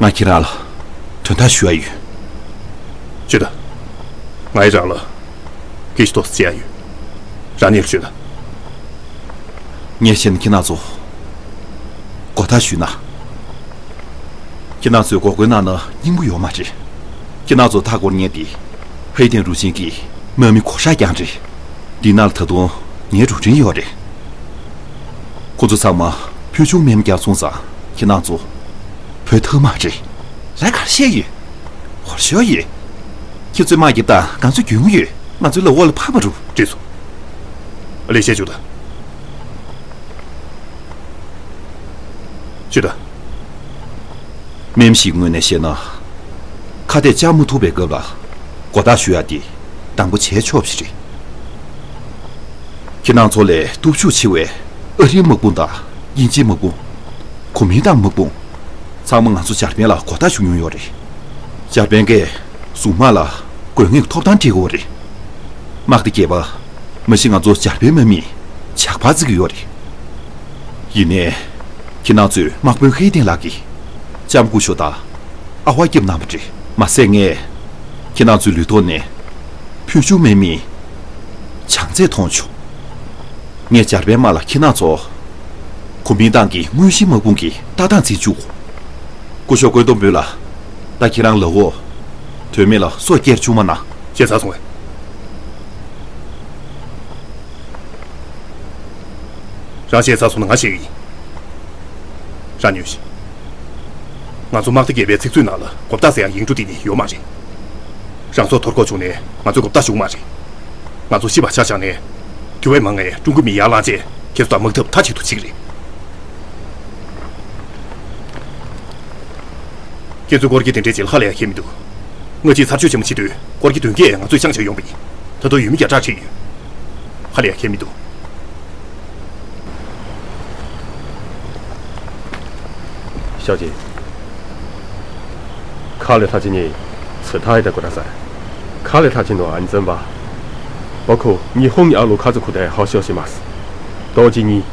ང་ཁྱེད་རང་ལ་དོན་དག་ཞུ་ཡ་ཡོད། ཅི་ད། ང་ཡི་རང་ལ། སྐད་ཆ་ཏོག་ཙམ་བཤད་ཡ་ཡོད། རང་ཉིད་ལ་ཤོད་དང་། ངས་བཤད་ན་ཁྱེད་རང་ཚོ་མགོ་ཐག་ཞུས་ན། ཁྱེད་རང་ཚོས་འགོག་རྒོལ་གནང་ན་སྙིང་པོ་ཡོད་མ་རེད། ཁྱེད་རང་ཚོ་མཐའ་སྐོར་ཉན་ཏེ། ཧེ་ཏན་རུ་ཆེན་གྱི་དམག་མི་གོ་ཧྲག་རྐྱང་རེད། འདི་ནང་ལ་ད་དུང་ངའི་འགྲོ་གྲོན་ཡོད་རེད། ཁོ་ཚོ་ཚང་མ་ཕུལ་བྱུང་མེད་མཁན་སོང་ཙང་ཁྱེད་རང་ཚོ་བོད་ཐབས་མ་རེད། ར་གར་བཤད་ཡོད། ཧོར་ཤོར་ཡོད། ཁྱེད་ཚོས་དམག་རྒྱབ་དང་ང་ཚོ་རྒྱུས་མངའ་ཡོད། ང་ཚོའི་ལག་འོག་ལ་ཕམ་པ་རུ། བྲིས་སོང་། ལས་བཤད་བཅུག་དང་། བཅུག་དང་། སྨན་ཞིག་ངོས་ནས་བཤད་ན། ཁ་གཏད་བཅག་མ་ཐུབ་པའི་སྐབས་ལ་མགོ་བཏགས་ཞུ་ཡ་དེ་དང་པོ་བྱས་ཆོག་པ་ཞིག་རེད། ཁྱེད་རང་ཚོ་ལས་སྟོབས་ཤུགས་ཆེ་བའི་ཨ་རིའི་དམག་དཔུང་དང་དབྱིན་ཇིའི་དམག་དཔུང་། གོ་མིན་ཏང་དམག་དཔུང་། ཚང་མ་ང་ཚོ་འཇར་པན་ལ་མགོ་བཏགས་ཞུ་མྱོང་ཡོད་རེད། འཇར་པན་གྱིས་གཟུངས་དམག་ལ་དགོས་ངེས་ཀྱི་ཐོབ་ཐང་སྤྲད་དགོས་པ་རེད། དམག་སྡེ་བརྒྱད་པ། མ་གཞི་ང་ཚོ་འཇར་པན་དམག་མིས་ཇག་པ་བརྩི་གི་ཡོད་རེད། ཡིན་ནའི། ཁྱེད་རང་ཚོས་དམག་དཔོན་ཧེ་ཏེན་ལགས་ཀྱི་ལྕམ་སྐུ་ཞབས་དང་ཨ་ཕ་བརྒྱབ་གནང་བ་རེད། མ་ཟད་ངས་ཁྱེད་རང་ཚོའི་ལུས་ཐོག་ནས་ཕུལ་བྱུང་དམག་མིའི་བྱང་ཚད་མཐོང་བྱུང་། ངས་འཇར་པན་དམག་ལ་ཁྱེད་རང་ཚོ་གོ་མིན་ཏང་གི་དངོས་གཞིའི་དམག་དཔུང་གི་ལྟ་སྟངས་འཛིན་བཅུག་སྐུ་ཞབས་ཀོན་ཏོང་བུ་ལགས། ད་ཁྱེད་རང་ལའོ། དོན་མེད་ལ་སྲོག་བསྐྱལ་བཅུག་མ་གནང་། ཞེ་ས་སོང་བས། རང་ཞེ་ས་སོང་ན་ང་ཞེ་གི་ཡིན། རང་ཉོན་ཞིག་ང་ཚོ་དམག་སྡེ་བརྒྱད་པའི་ཚིག་མཛོད་ནང་ལ་གོ་བརྡ་ཟེར་ཡག་ཡིག་འབྲུ་འདི་ནི་ཡོད་མ་རེད། རང་སྲོག་འདོར་དགོས་བྱུང་ནས་ང་ཚོས་གོ་བརྡ་ཞུ་གི་མ་རེད། ང་ཚོ་ཤི་བ་ཆ་བཞག་ནས། དེ་བས་མང་ང་ཀྲུང་གོ་མི་ཡར་ལངས་རྗེས་ཁྱེད་ཚོ་དང་དམག་འཐབ་མཐའ་གཅིག་ཏུ་བྱེད་ཀྱི་རེད། ཁྱེད་ཚོས་སྐོར་གྱི་དེ་འདྲའི་རྗེས་ལ་ཧ་ལས་ཡ་ཁྱད་མི་འདུག་སྔ་ཕྱི་ཚར་གཅོད་བྱེད་མ་བྱེད་དུས་སྐོར་གྱི་དོན་རྐྱེན་ང་ཚོས་ཤང་བྱས་ཡོང་པ་ཡིན། ད་དུང་ཡུལ་མི་བརྒྱ་ཕྲག་ཁྲིད་ཡོད། ཧ་ལས་ཡ་ཁྱད་མི་འདུག་ཞའོ་ཅེ། ཁ་ལེ་ཐ་ཆེ་ནི་ཚི་ཐའི་ད་གོ་ད་ས། ཁ་ལེ་ཐ་ཆེ་ནོ་ཨན་ཙན་བ། 包括日本にある家族で保障します。同時に、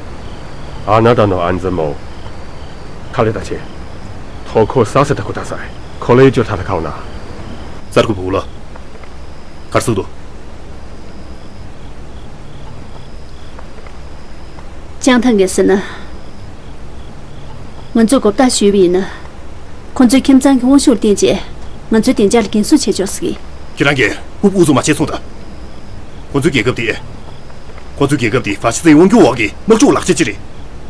あなたの安全も。彼たち、投降させてください。これ以上戦うな。 གསར་འགོད་པ་ལགས། ག་རེ་ཟེར་འདུག་ཅང་ཐང་གིས་ཟེར་ན། ང་ཚོས་གོ་བརྡ་ཞུས་པ་ཡིན་ན། ཁོ་ཚོས་ཁྱིམ་ཚང་གི་དབང་ཤུགས་ལ་བརྟེན་བྱས། ང་ཚོའི་བདེ་འཇགས་ལ་འགན་སྲུང་བྱེད་ཆོག་ཟེར་གི། ཁྱེད་རང་གིས་ཧུབ་ཨུ་ཚུགས་མ་བྱས་སོང་ད། ཁོ་ཚོའི་རྒྱལ་ཁབ་དེ། ཁོ་ཚོའི་རྒྱལ་ཁབ་དེ་ཧྥ་ཤི་སི་དབང་སྒྱུར་འོག་གི་དམག་འཁྲུག་ལག་ཆ་ཅིག་རེད།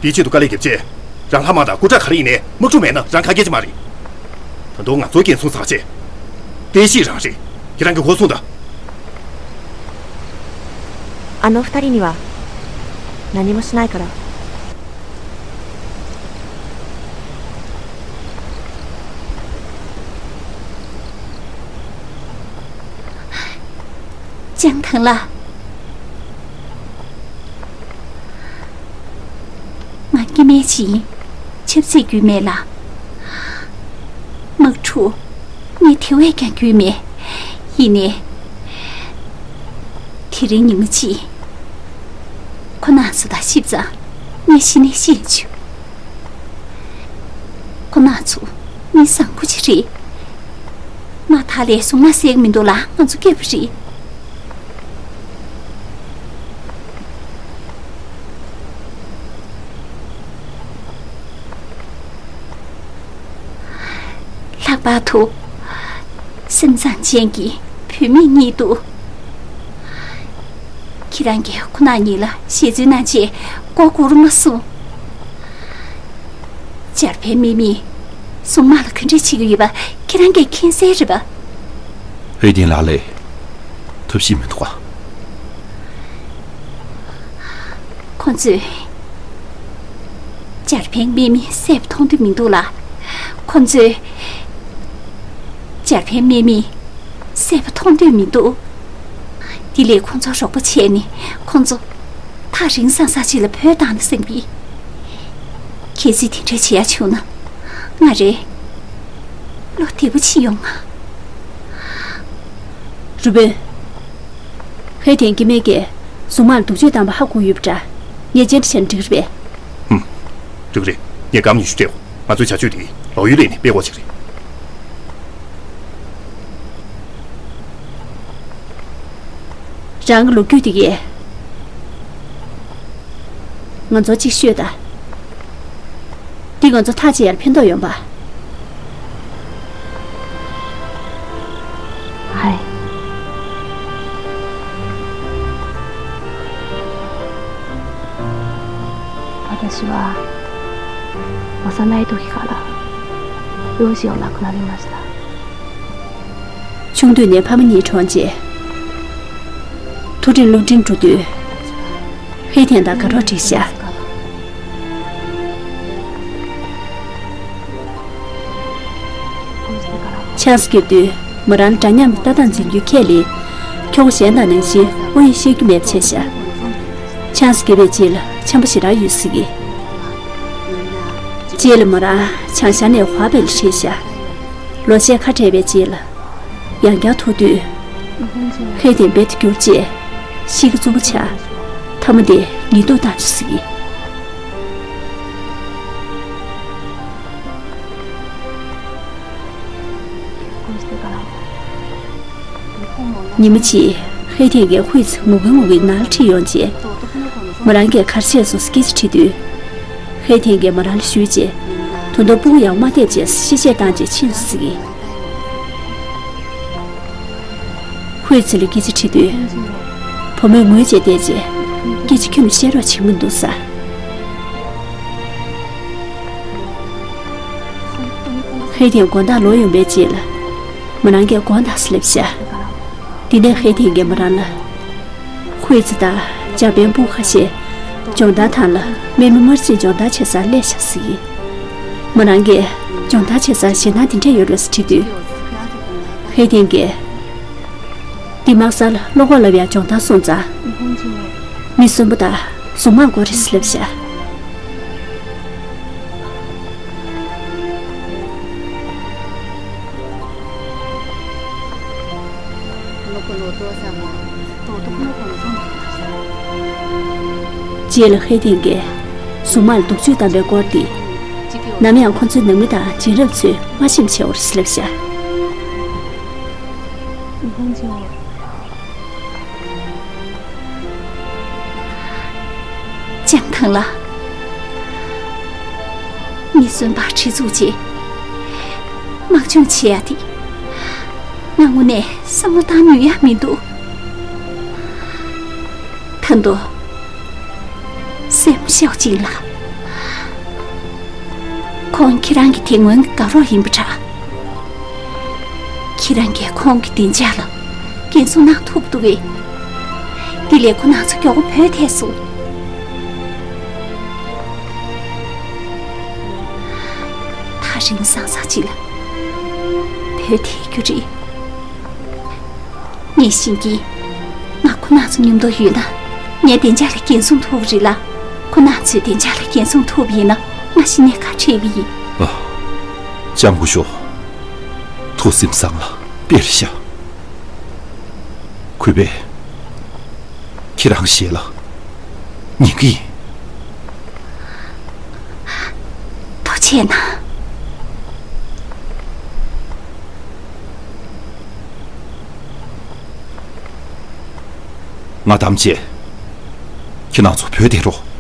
དེའི་ཆེད་དུ་དཀའ་ལས་བརྒྱབ་བྱས། རང་ལྷ་དམག་དང་སྐུ་དྲག་ག་རེ་ཡིན་ནའི་དམག་འཁྲུག་མེད་ན་རང་ཁ་སྐད་ཅིག་མ་རེད། ད་དུང་ང་ཚོའི་འགན་སྲུང་ཚར་བྱས། བསྟན་བཤིག་རང་རེད། ཁྱེད་རང་གིས་གོ་སོང་ད། あの二人には何もしないから。 ཅང་ཐང་ལགས། ང་སྐྱེ་དམན་ཅིག་ཡིན། ཆབ་སྲིད་རྒྱུས་མེད་ལ། དམག་འཁྲུག་ངས་དེ་བས་ཀྱང་རྒྱུས་མེད། ཡིན་ནའི། དེ་རིང་ཉི་མ་གཅིག་ཁོ་རྣམ་ཚོ་དང་གཤིབ་ཙང་ངས་གཞི་ནས་ཤེས་བྱུང་། ཁོ་རྣམ་ཚོ་མི་བཟང་པོ་ཅིག་རེད། མ་ཐག་ལས་གཟུངས་མ་ཟེར་གི་མི་འདུག་ལ་ང་ཚོ་སྐྱོབ་པ་རེད། ལྷག་པར་དུ། སེམས་བཟང་ཅན་གྱི་བུད་མེད་གཉིས་འདུག་ཁྱེད་རང་གིས་ཁོ་རྣམ་གཉིས་ལ་ཞེ་བཅོལ་གནང་རྗེས་མགོ་སྒུར་མ་གསུང་། འཇར་པན་དམག་མིས་གཟུངས་མ་ལ་ག་འདྲ་བྱེད་ཀྱི་ཡོད་པ་ཁྱེད་རང་གིས་མཁྱེན་གསལ་རེད་པ། ཧེ་ཏིན་ལགས་ལས་ཐབས་ཤེས་མི་འདུག་ག་ཁོ་ཚོས་འཇར་པན་དམག་མི་བསད་པ་མཐོང་འདོད་མི་འདུག་ལ། ཁོ་ཚོས་འཇར་པན་དམག་མི་བསད་པ་མཐོང་འདོད་མི་འདུག་དེ་ལས་ཁོ་ཚོར་རོགས་པ་བྱས་ནས་ཁོ་ཚོ་ཐག་རིང་ས་ས་ཅིག་ལ་བུད་བཏང་ན་བསམ་གི། གལ་སྲིད་དེ་འདྲ་བྱེད་ཡ་བྱུང་ན་ང་རེ་བློ་བདེ་པོ་ཅིག་ཡོང་ང་། རུ་དཔོན། ཧེ་ཐེན་སྐྱེ་དམན་གྱིས་གཟུངས་མར་སྡུག་སྤྱོད་བཏང་བ་ཧ་གོ་ཡོད་པ་འདྲ། ངས་བཅར་འདྲི་བྱས་ན་འགྲིག་གི་རེད་པས། ཧུམ། འགྲིག་གི་རེད། ངས་སྒམ་ཉི་ཤུ་སྤྲད་གོ། ང་ཚོའི་བྱ་སྤྱོད་དེ་ལོག་ཡུལ་ལས་ནས་སྤེལ་དགོས་ཅིག་རེད། རང་གི་ལོ་རྒྱུས་དེ་གས། ང་ཚོར་གཅིག་ཤོད་དང་། འདི་ང་ཚོ་ཐག་བཅད་ཡར་ཕན་ཐོགས་ཡོང་པ། ཧའི། 私は幼い時から両親を亡くなりました。 ཆུང་དུས་ནས་ཕ་མ་གཉིས་གྲོངས་རྗེས། མཐོ་འབྲིང་སློབ་འབྲིང་འགྲོ་དུས། ཧེ་ཐེན་དང་དགའ་རོགས་བསྒྲིགས་ཤག་ཆང་ས་བརྒྱབ་དུས་མོ་རང་ལ་འདྲ་མཉམ་གྱི་ལྟ་སྟངས་འཛིན་རྒྱུའི་ཁས་ལེན། ཁྱོ་ག་གཞན་དང་ནང་བཞིན་དབང་ཡོད་བཤད་རྒྱུ་མེད་པ་བྱས་ཤག་ཆང་ས་བརྒྱབ་པའི་རྗེས་ལ་ཆམ་པ་ཞེ་དྲག་ཡོད་སྲིད་ཀི། རྗེས་ལ་མོ་རང་ཆང་ཤ་ནས་ཧྭ་པེ་ལ་ཁྲིད་ཤག་ལོ་ཤས་ཁ་བྲལ་བའི་རྗེས་ལ། ཡང་བསྐྱར་ཐུག་དུས། ཧེ་ཐེན་རྦད་དེ་འགྱུར་རྗེས། གཤིས་ཀ་རྩུབ་པོ་ཆགས། མཐའ་མ་དེ་ཉེན་རྟོག་བཏང་ཆོག་ཟེར་གི། ཉི་མ་གཅིག་ཧེ་ཐེན་གྱིས་ཧུད་ཙི་ངུ་གིན་ངུ་གིན་ནང་ལ་ཁྲིད་ཡོང་རྗེས། མོ་རང་གིས་ག་རེ་བྱས་སོང་ཟེར་སྐད་ཆ་དྲིས་དུས། ཧེ་ཐེན་གྱིས་མོ་རང་ལ་ཞུས་རྗེས། ད་དུང་སྤུ་གུ་ཡང་མ་བལྟས་བྱས་ཤི་ཆད་བཏང་རྗེས་ཕྱིན་སོང་ཟེར་གི། ཧུད་ཙི་ལ་སྐད་ཆ་དྲིས་དུས། བུ་མོས་ངུས་བྱས་བསྡད་རྗེས། སྐད་ཆ་ཁྱོན་ནས་བཤད་རོགས་བྱེད་མི་འདུག་ས། ཧེ་ཐེན་དགོང་དག་ལོག་ཡོང་པའི་རྗེས་ལ། མོ་རང་གིས་དགོངས་དག་ཟེར་ལབ་ཤག། དེ་ནས་ཧེ་ཐེན་གྱིས་མོ་རང་ལ། ཧུད་ཙི་དང་འཇར་པན་སྤུ་གུ་ཁ་ཤས་སྦྱོང་བརྡར་ཐང་ལ་དམག་མི་དམར་ཆས་སྦྱོང་བརྡར་བྱེད་སར་སླེབས་ཤག་ཟེར་གི། མོ་རང་གིས་སྦྱོང་བརྡར་བྱེད་སར་ཞེད་སྣང་དེ་འདྲས་ཡོད་རེད་ཟེར་དྲིས་དུས། ཧེ་ཐེན་གྱིས། འདི་དམག་སར་བློ་ཁོག་ལབ་ཡག་སྦྱོང་བརྡར་སོང་ཙང་། མི་གསོན་པོ་དང་གཟུངས་མང་དགོས་རེད་ཟེར་ལབ་ཤག། རྗེས་ལ་ཧེ་ཐེན་གྱིས་གཟུངས་མང་ལ་སྡུག་སྤྱོད་བཏང་པའི་སྐོར་འདི། ནམ་ཡང་ཁོ་ཚོའི་ནང་མི་དང་བྱིན་རླབས་ཚོས་མ་ཤེས་པ་བྱེད་འོ་རེད་ཟེར་ལབ་ཤག། ལྕང་ཐང་ལགས། མི་གསོན་པོར་གྲི་བཙུགས་རྗེས་དམག་སྦྱོང་བྱེད་ཡ་དེ། ང་དངོས་གནས་བསམ་བློ་བཏང་ནུས་ཡ་མི་འདུག། ད་དུང་། སྲས་མོ་ཞའོ་ཅིན་ལགས། ཁོང་ཁྱེད་རང་གི་དེ་སྔོན་གྱི་དགའ་རོགས་ཡིན་པ་འདྲ། ཁྱེད་རང་གིས་ཁོང་གི་བདེ་འཇགས་ལ་འགན་སྲུང་གནང་ཐུབ་འདུག་གས། དེ་ལས་ཁོ་རང་ཚོ་མགྱོགས་པོ་བུད་ཐལ་སོང་། ཐག་རིང་སང་སང་ཅིག་ལ་བུད་ཐལ་རྒྱུ་རེད། ངས་ཤེས་ཀྱི། ང་ཁོ་རང་ཚོ་མཉམ་དུ་ཡོད་ན། ངའི་བདེ་འཇགས་ལ་འགན་སྲུང་ཐུབ་རེད་ལ། ཁོ་རང་ཚོའི་བདེ་འཇགས་ལ་འགན་སྲུང་ཐུབ་ཡིན་ན། ང་གཞི་ནས་ཁ་བྲལ་གི་ཡིན། ཨ། ལྕམ་སྐུ་ཞབས། ཐུགས་སེམས་བཟང་ལ་དཔེར་བཞག། གུས་པས་ཁྱེད་རང་ཞལ་ལ་ཉན་གི་ཡིན། ཐུགས་རྗེ་གནང་། ང་ཐམས་ཅད་ཁྱེད་རང་ཚོ་བོད་དེ་རོགས།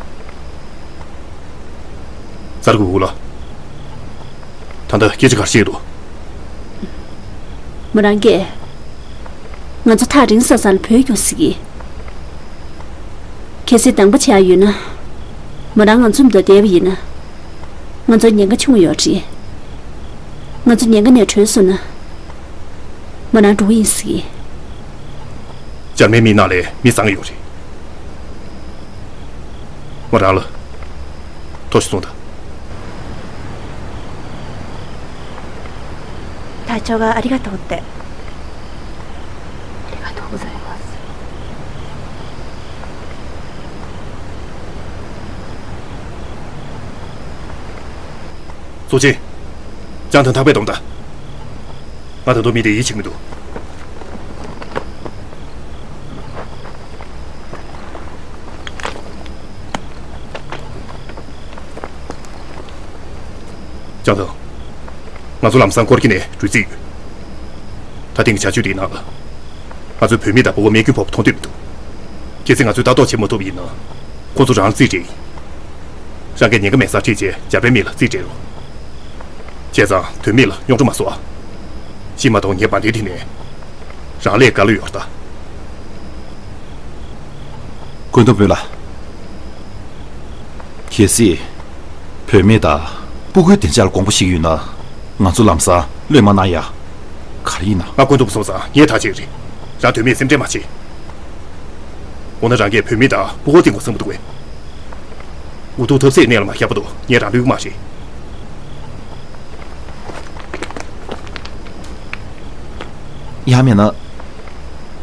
གསར་འགོད་འུ་ལ། ད་ལྟ་སྐད་ཆ་ག་རེ་བཤད་འདུག། མོ་རང་གིས་ང་ཚོ་ཐག་རིང་ས་ས་ལ་བོད་སྐྱོང་ཟེར་གི། གལ་སྲིད་སྡང་པོ་བྱས་ཡོད་ན། མོ་རང་ང་ཚོ་མདོ་བསྡད་པ་ཡིན་ན། ང་ཚོ་ཉེན་ཁ་ཆུང་ཡོད་རེད། ང་ཚོ་ཉེན་ཁ་ནས་གྲོལ་སོང་ན། མོ་རང་འགྲོ་གི་ཡིན་ཟེར་གི། འཇར་མན་མི་ནང་ལ་མི་བཟང་ཡོད་རེད། མོ་རང་ལ། ཐོ་ཞིག་སོང་དང་། 隊長がありがとうって。ありがとうございます。 ཙོ་ཅེ། ལྕང་ཐང་ཐག་པས་སྡོམ་དང་། ང་ད་དུང་མི་དེ་ཡིད་ཆེས་མི་འདུག། ལྕང་ཐང་། ང་ཚོ་ལམ་སང་སྐོར་གྱི་ནས་འགྲོ་རྩིས་ཡོད། ད་ཐེངས་ཀྱི་བྱ་སྤྱོད་དེའི་ནང་ལ། ང་ཚོས་བོད་མི་དང་ཕྲུ་གུ་རྨས་སྐྱོན་ཕོག་པ་མཐོང་འདོད་མི་འདུག། གལ་སྲིད་ང་ཚོས་ལྟ་རྟོག་བྱེད་མ་ཐུབ་པ་ཡིན་ན། ཁོ་ཚོ་རང་ལ་རྩིས་སྤྲད་ཡིན། རང་གིས་ཉེན་ཁ་མེད་སར་ཁྲིད་བྱས་འཇར་པན་མི་ལ་རྩིས་སྤྲད་རོགས། བྱས་ཙང་བོད་མི་ལ་རྙོག་དྲ་མ་བཟོ་ཨ། གཞི་མ་གཏོགས་ངའི་བར་ཐའི་དེ་ནས་རང་ལས་དཀའ་ལས་ཡོད་ད། བཀོད་འདོམས་སྤོན་ལགས། གལ་སྲིད་བོད་མི་དང་ཕྲུ་གུའི་བདེ་འཇགས་ལ་དགོངས་པ་བཞེས་ཀྱི་ཡོད་ན། ང་ཚོ་ལམ་སང་གློད་མ་གནང་ཡ། ག་རེ་ཡིན་ན། ང་བཀོད་འདོམས་སོང་ཙང་ངས་ཐག་བཅད་རེད། རང་དོན་མེད་སེམས་ཁྲལ་མ་བྱེད། འོ་ན་རང་གིས་བོད་མི་དང་ཕྲུ་གུ་སྟེང་གོ་བསམ་བློ་གཏོང་དགོས། འུ་ཐུག་ཐབས་ཟད་གནས་ལ་མ་བཞག་པ་དུ་ངས་རང་ལུས་མ་རེད། ཡང་མིན་ན།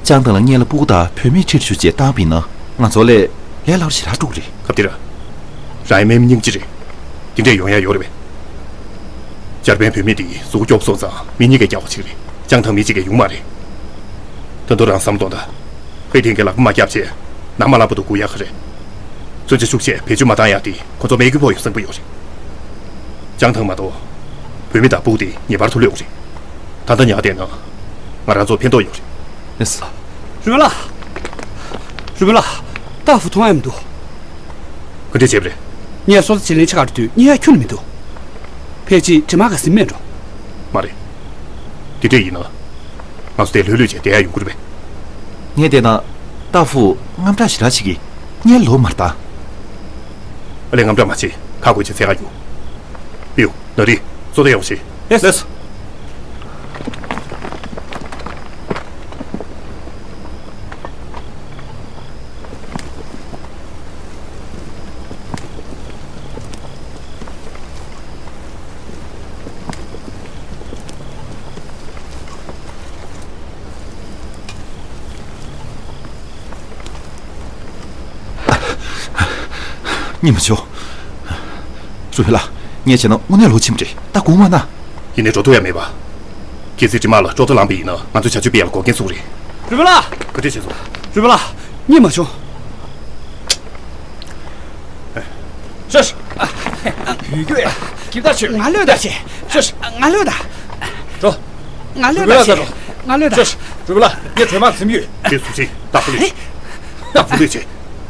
ལྕང་ཐང་ལ་སྔོན་ལ་ཕྲུ་གུ་དང་བུད་མེད་ཁྲིད་ཞུ་ཅེས་བཏང་བ་ཡིན་ན་ང་ཚོ་ལས་ལས་སླ་པོ་ཞེ་དྲག་འགྲོ་གི་རེད། སྐབས་དེར། རང་ཡང་དམག་མི་སྙིང་རྗེ་རེད། དེ་འདྲས་ཡོང་ཡ་ཡོད་རེད་པས། འཇར་པན་བུད་མེད་དེ་གཟུགས་སྐྱོ་པོ་སོང་ཙང་མི་གཉིས་ཀས་རྒྱག་པ་ཅིག་རེད། ལྕང་ཐང་མི་གཅིག་གིས་ཡོང་མ་རེད། ད་དུང་རང་བསམ་བློ་གཏོང་དང་། ཨེ་ཐན་གྱི་ལག་པ་མ་བརྒྱབ་བྱས། ནང་མ་ལངས་བར་དུ་སྒུག་ཡག་ག་རེད། མཚོན་ཆ་ཤུགས་ཆེ་བེད་སྤྱོད་མ་བཏང་ཡག་དེ་ཁོ་ཚོ་མེད་རྒྱུ་ཕོག་ཡོང་བསམ་གྱི་ཡོད་རེད། བྱང་ཐང་མ་གཏོགས། བོད་མི་དང་སྤུ་གུ་དེ་ངེས་པར་དུ་ལོས་ཡོང་རེད། ད་ལྟ་ཉར་བསྡད་ན། ང་རང་ཚོ་ཕན་ཐོགས་ཡོད་རེད། ལགས་སོ། རུས་སྦལ་ལགས། རུས་སྦལ་ལགས། ཏཱ་ཧྥུ་མཐོང་ཡ་མི་འདུག་ག་འདྲས་བྱས་པ་རེད། ངས་སོ་ལྟ་བྱེད་ལེན་ཆེད་ག་རུ་དུས་རྙེད་ཡ་ཁྱོན་ནས་མི་འདུག་ཕལ་ཆེར་གྲིབ་མ་ག་ཟིན་མེད་འགྲོ། མ་རེད། དེ་འདྲས་ཡིན་ན། ང་ཚོ་དེ་ལྷོད་ལྷོད་བྱས་བསྡད་ཡ་ཡོང་གི་རེད་པས། ངས་བལྟས་ན། ཏཱ་ཧྥུ་དངངས་སྐྲག་ཞེ་དྲག་བྱེད་ཀྱི། རྙེད་ལོས་མ་རེད་ད། ཨ་ལས། དངངས་སྐྲག་མ་བྱེད། ཁ་སྒོ་ཕྱེ་འཚོལ་ག་རྒྱུགས། པིའུ། ན་རི། སོ་ལྟ་ཡོང་ཞིག་ལགས་སོ། ཉི་མ་ཆོ། རུས་སྦལ་ལགས། ངས་བྱས་ན་དངོས་གནས་ལོག་ཕྱིན་པ་རེད། ད་སྒུག་མ་གནང་། ཡིན་ནའི་འགྲོ་ཐུབ་ཡ་མེད་པ། གལ་སྲིད་གྲིབ་མ་ལ་དཀྲོག་གཏམ་བསླངས་པ་ཡིན་ན། ང་ཚོའི་བྱ་སྤྱོད་སྤེལ་ཡ་ལ་འགོག་རྐྱེན་བཟོ་གི་རེད། རུས་སྦལ་ལགས། ག་འདྲས་བྱས་སོང་། རུས་སྦལ་ལགས། ཉི་མ་ཆོ། ཤོད། ཡུལ་གྱོད། སྐྱིབ་ཐག་ཆོད། ང་ལོས་ད་བྱེད། ཤོད། ང་ལོས་ད། འགྲོ། ང་ལོས་རུས་སྦལ་ད་ལགས། ང་ལོས་ད། ཤོད། རུས་སྦལ་ལགས། ངས་གྲོས་མང་འཛིན་ཡོད། དེ་སུ་ཆེ། ཏཱ་ཧྥུ་ལོས། ཏཱ་ཧྥུ་ལོས་ཆེ།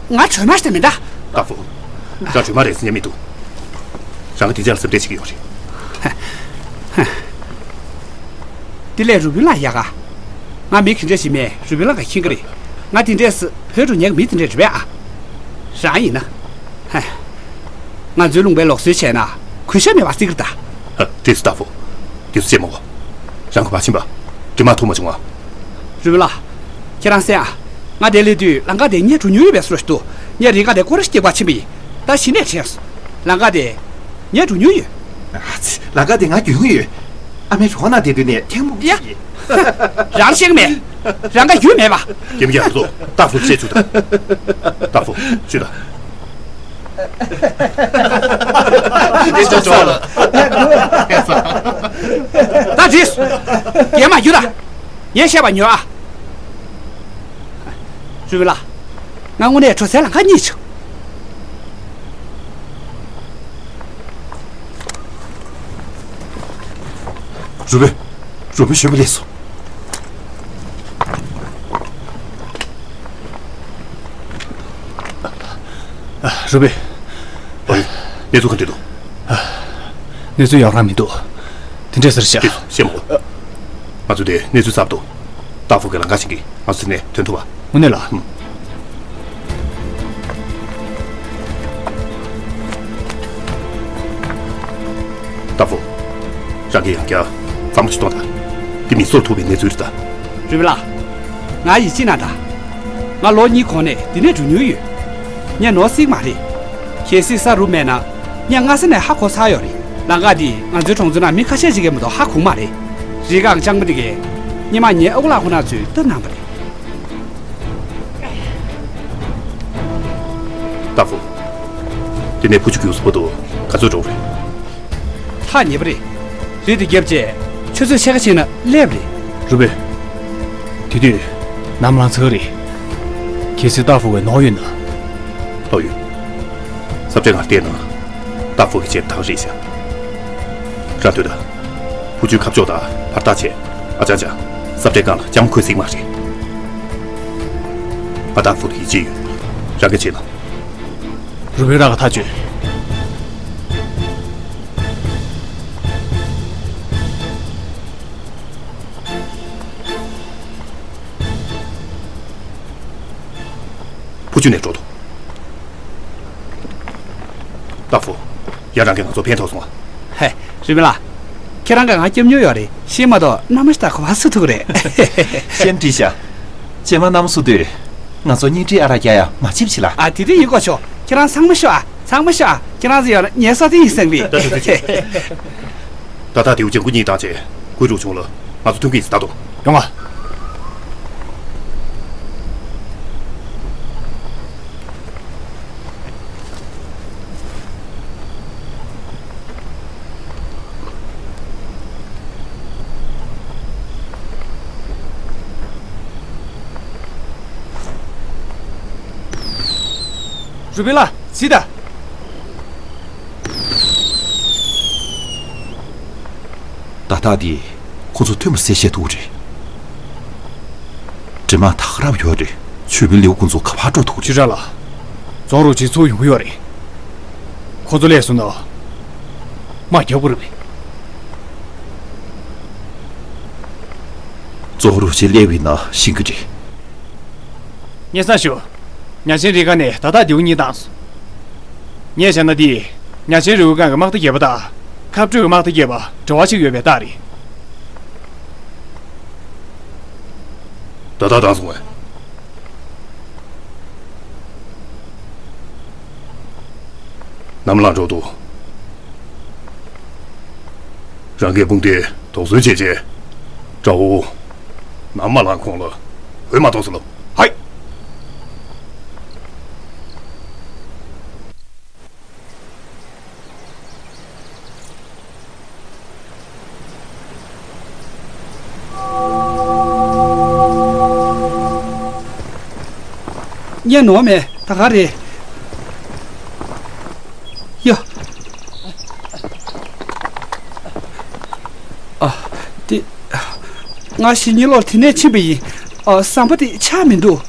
ང་གྲོས་མང་ཞིག་མིན་ད། ཏཱ་ཧྥུ། རང་གྲོས་མང་རེད་ཟེར་ཉན་མི་འདུག་རང་གི་དེ་ཅག་ལ་སེམས་ཁྲལ་བྱེད་ཀྱི་ཡོད་རེད། དེ་ལས་རུས་སྦལ་ལགས་ཡག་ག་ང་མི་ག་འདྲས་ཞིག་མེད། རུས་སྦལ་ལགས་ཀྱིས་མཁྱེན་གྱི་རེད། ང་དེ་འདྲས་སུ་བོད་འགྲོ་ཉན་གྱི་མི་དེ་འདྲས་རེད་པས་ཨ། རང་ཡིན་ན། ཧ། ང་ཚོའི་ལུང་པའི་ལུགས་སྲོལ་བྱས་ན་གུས་ཞབས་མེད་པ་བརྩི་གི་རེད་ད། ཧ། དེ་སུ་ཏཱ་ཧྥུ། དེ་སུ་བྱེད་མ་དགོས། རང་གི་བ་ཕྱིན་པ། དྲི་མ་ཐུག་མ་བྱུང་ང་། རུས་སྦལ་ལགས། ཁྱེད་རང་གསན་ཨ། ང་དེར་སླེབས་དུས་ལམ་ཁ་དེ་ཉལ་འགྲོ་མྱོང་ཡོད་པའི་བཟོ་འདྲ་ཞིག་འདུག་ངས་རི་ཁ་དེ་སྐོར་ར་ཞིག་རྒྱག་པར་ཕྱིན་པ་ཡིན། ད་གཞི་ནས་དྲན་སོང་། ལམ་ཁ་དེ། ཉལ་འགྲོ་མྱོང་ཡོད། ཨ་ཙི། ལམ་ཁ་དེ་ང་རྒྱུས་ཡོང་གི་ཡོད། ཨ་མའི་གྲོད་ཁོག་ནང་བསྡད་དུས་ནས་ཐལ་མོ་སྒྲིལ་གྱི་ཡིན། རང་ཤེས་ཀྱི་མེད། རང་ག་རྒྱུས་མེད་པ། རྒན་པ་ཡར་འགྲོ། ཏཱ་ཧྥུ་བཤད་བཅུག་དང་། ཏཱ་ཧྥུ། བཤད་དང་། འདི་ཅོག་ཅོག་ལ། ད་འགྲིག་སོང་། རྒན་མ་རྒྱུགས་དང་། ངས་བཤད་པ་ཉོན་ཨ། རུས་སྦལ་ལགས། ང་དངོས་གནས་འགྲོ་སའི་ལམ་ཁ་རྙེད་བྱུང་། རུས་སྦལ། རུས་སྦལ་གཞོན་པ་སླེབས་སོང་། རུས་སྦལ། ཨོ་ཡ། གནས་ཚུལ་ག་འདྲ་འདུག་གནས་ཚུལ་ཡག་རང་མི་འདུག་དེ་འདྲས་ཟེར་བཞག་བཤད་མ་དགོས། ང་ཚོ་དེ་གནས་ཚུལ་གསར་པ་འདུག་ཏཱ་ཧྥུ་གིས་ལམ་ཁ་བྱིན་གྱིས་ང་ཚོ་དེ་ནས་ཐོན་ཐུབ་པ། དངོས་གནས་ལགས། ཨུམ། ཏཱ་ཧྥུ། རང་གིས་ཡང་བསྐྱར་བསམ་བློ་ཞིག་གཏོང་དང་། འདི་མི་སྲོག་ཐུག་པའི་གནས་ཚུལ་རེད་ད། རུས་སྦལ་ལགས། ང་ཡིད་ཆེས་གནང་དང་། ང་ལོ་གཉིས་གོང་ནས་འདི་ནས་འགྲོ་མྱོང་ཡོད། ངས་ནོར་སྲིད་མ་རེད། གལ་སྲིད་ས་རུབ་མེད་ན། ངས་སྔ་ས་ནས་ཧ་གོ་ཚར་ཡོད་རེད། ལམ་ཁ་འདི་ང་ཚོའི་གྲོང་ཚོ་ནང་མི་ཁ་ཤས་ཤིག་གིས་མ་གཏོགས་ཧ་གོ་མ་རེད། རི་སྒང་ལྕང་མ་འདི་གས། སྔོན་མ་ངའི་ཨ་ཁུ་ལགས་ཁོ་རང་ཚོས་བཏབ་གནང་བ་རེད། ཏཱ་ཧྥུ། དེ་ནས་ཕུ་ཆུ་རྒྱུག་སོང་བར་དུ་ག་ཚོད་འགྲོ་གི་རེད། ཐག་ཉེ་པོ་རེད། རི་དེ་བརྒྱབ་རྗེས་ཆུ་ཚོད་ཕྱེད་ཀ་ཕྱིན་ན་སླེབས་རེད། རུས་སྦལ། དེ་དུས་ནམ་ལངས་ཚར་རེད། གལ་སྲིད་ཏཱ་ཧྥུ་བས་ནོར་ཡོད་ན། ལོས་ཡོད། ས་བཀྲའི་སྒང་བལྟས་ན། ཏཱ་ཧྥུ་གི་རྗེས་ཐག་རིང་ཤག་རང་སྡོད་དང་། ཕུ་ཆུའི་ཁ་ཕྱོགས་དང་བར་ཐག་ཆད། ཨ་ཅག་ཅག་ས་བཀྲའི་སྒང་ལ་ལྕང་མ་འཁོད་སྲིད་མ་རེད། ང་ཏཱ་ཧྥུ་ལ་ཡིད་ཆེས་ཡོད། རང་གིས་བྱས་ན། རུས་སྦལ་རང་གིས་ཐག་གཅོད། ཕུ་ཆུ་ནས་འགྲོ་དོ། ཏཱ་ཧྥུ། ཡ། རང་གིས་ང་ཚོ་ཕན་ཐོགས་སོང་ཨ། ཧེ། རུས་སྦལ་ལགས། ཁྱེད་རང་གིས་ང་སྐྱོབ་མྱོང་ཡོད་རེད། ཤེས་མ་གཏོགས་མནའ་མ་ཞིག་དང་གོ་བ་སུ་ཐུག་རེད། ཤེས་ན་འགྲིག་ཤག་རྗེས་མ་མནའ་མ་སུ་འདོད། ང་ཚོ་གཉེན་སྒྲིག་ཨ་རག་རྒྱག་ཡ་མ་བྱེད་ཕྱི་ལ། ཨ། དེ་དེ་ཡིན་གོ་ཆོག་ཁྱེད་རང་ཚང་མ་ཤོག་ཨ། ཚང་མ་ཤོག་ཨ། ཁྱེད་རང་ཚོ་ཡོད་ན་ངའི་སྲོག་ཐེངས་ཡིན་བསམ་གི། ད་ད་ད་ད། ད་ལྟ་དེའུ་ལྗང་གུ་གཉིས་བཏང་བྱས་སྒུག་རོགས་བྱུང་ལ། ང་ཚོ་ཐོན་གྱི་ཡིན་ཟེར་ད་དོ། ཡོང་ང་། རུ་པི་ལགས་གཟིགས་དང་། ད་ལྟ་དེ་ཁོ་ཚོ་ཐུན་མོང་སེ་བཤད་ཐུག་རེད། འདྲེ་དམག་ད་ག་རང་ཡོད་རེད། ཆོས་དཔོན་ལེའུ་ཁོ་ཚོ་ག་པར་འགྲོ་ཐུག་རེད། ཆོས་གྲགས་ལགས། རྫོང་རོགས་ཅིག་ཚུར་ཡོང་གི་ཡོད་རེད། ཁོ་ཚོ་སླེབས་སོང་ན། དམག་རྒྱག་དགོས་རེད་པས། རྫོང་རོགས་ཅིག་སླེབས་ཡིན་ན་ཤེས་ཀྱི་རེད། སྙན་སེང་ཞུ། ཉ་ཆེན་རི་ཁ་ནས་ད་ལྟ་མདེའུ་གཉིས་བཏང་སོང་། ངས་བྱས་ན་འདི་ཉ་ཆེན་རི་བོའི་སྒང་གི་དམག་སྡེ་བརྒྱད་པ་དང་ཁ་སྤྲོད་ཀྱི་དམག་སྡེ་བརྒྱད་པ་འབྲེལ་བ་ཞིག་ཡོད་པའི་རྟགས་རེད། ད་ལྟ་བཏང་སོང་བས། ནམ་ལངས་འགྲོ་འདུག་རང་གི་དཔུང་སྡེ་དོགས་ཟོན་བྱས་རྗེས། དགྲ་བོ་ནམ་མ་ལངས་གོང་ལ་འོས་མ་གཏོང་ཟེར་ལོ། ཧའི། ཉན་ནོར་མེད། ད་ག་རེད། ཡ། ཨ། དེ། ང་ཞིག་གཉིད་ལོག་དེ་ནས་ཕྱིན་པ་ཡིན། ཨ། བསམ་པ་དེ་ཆགས་མི་འདུག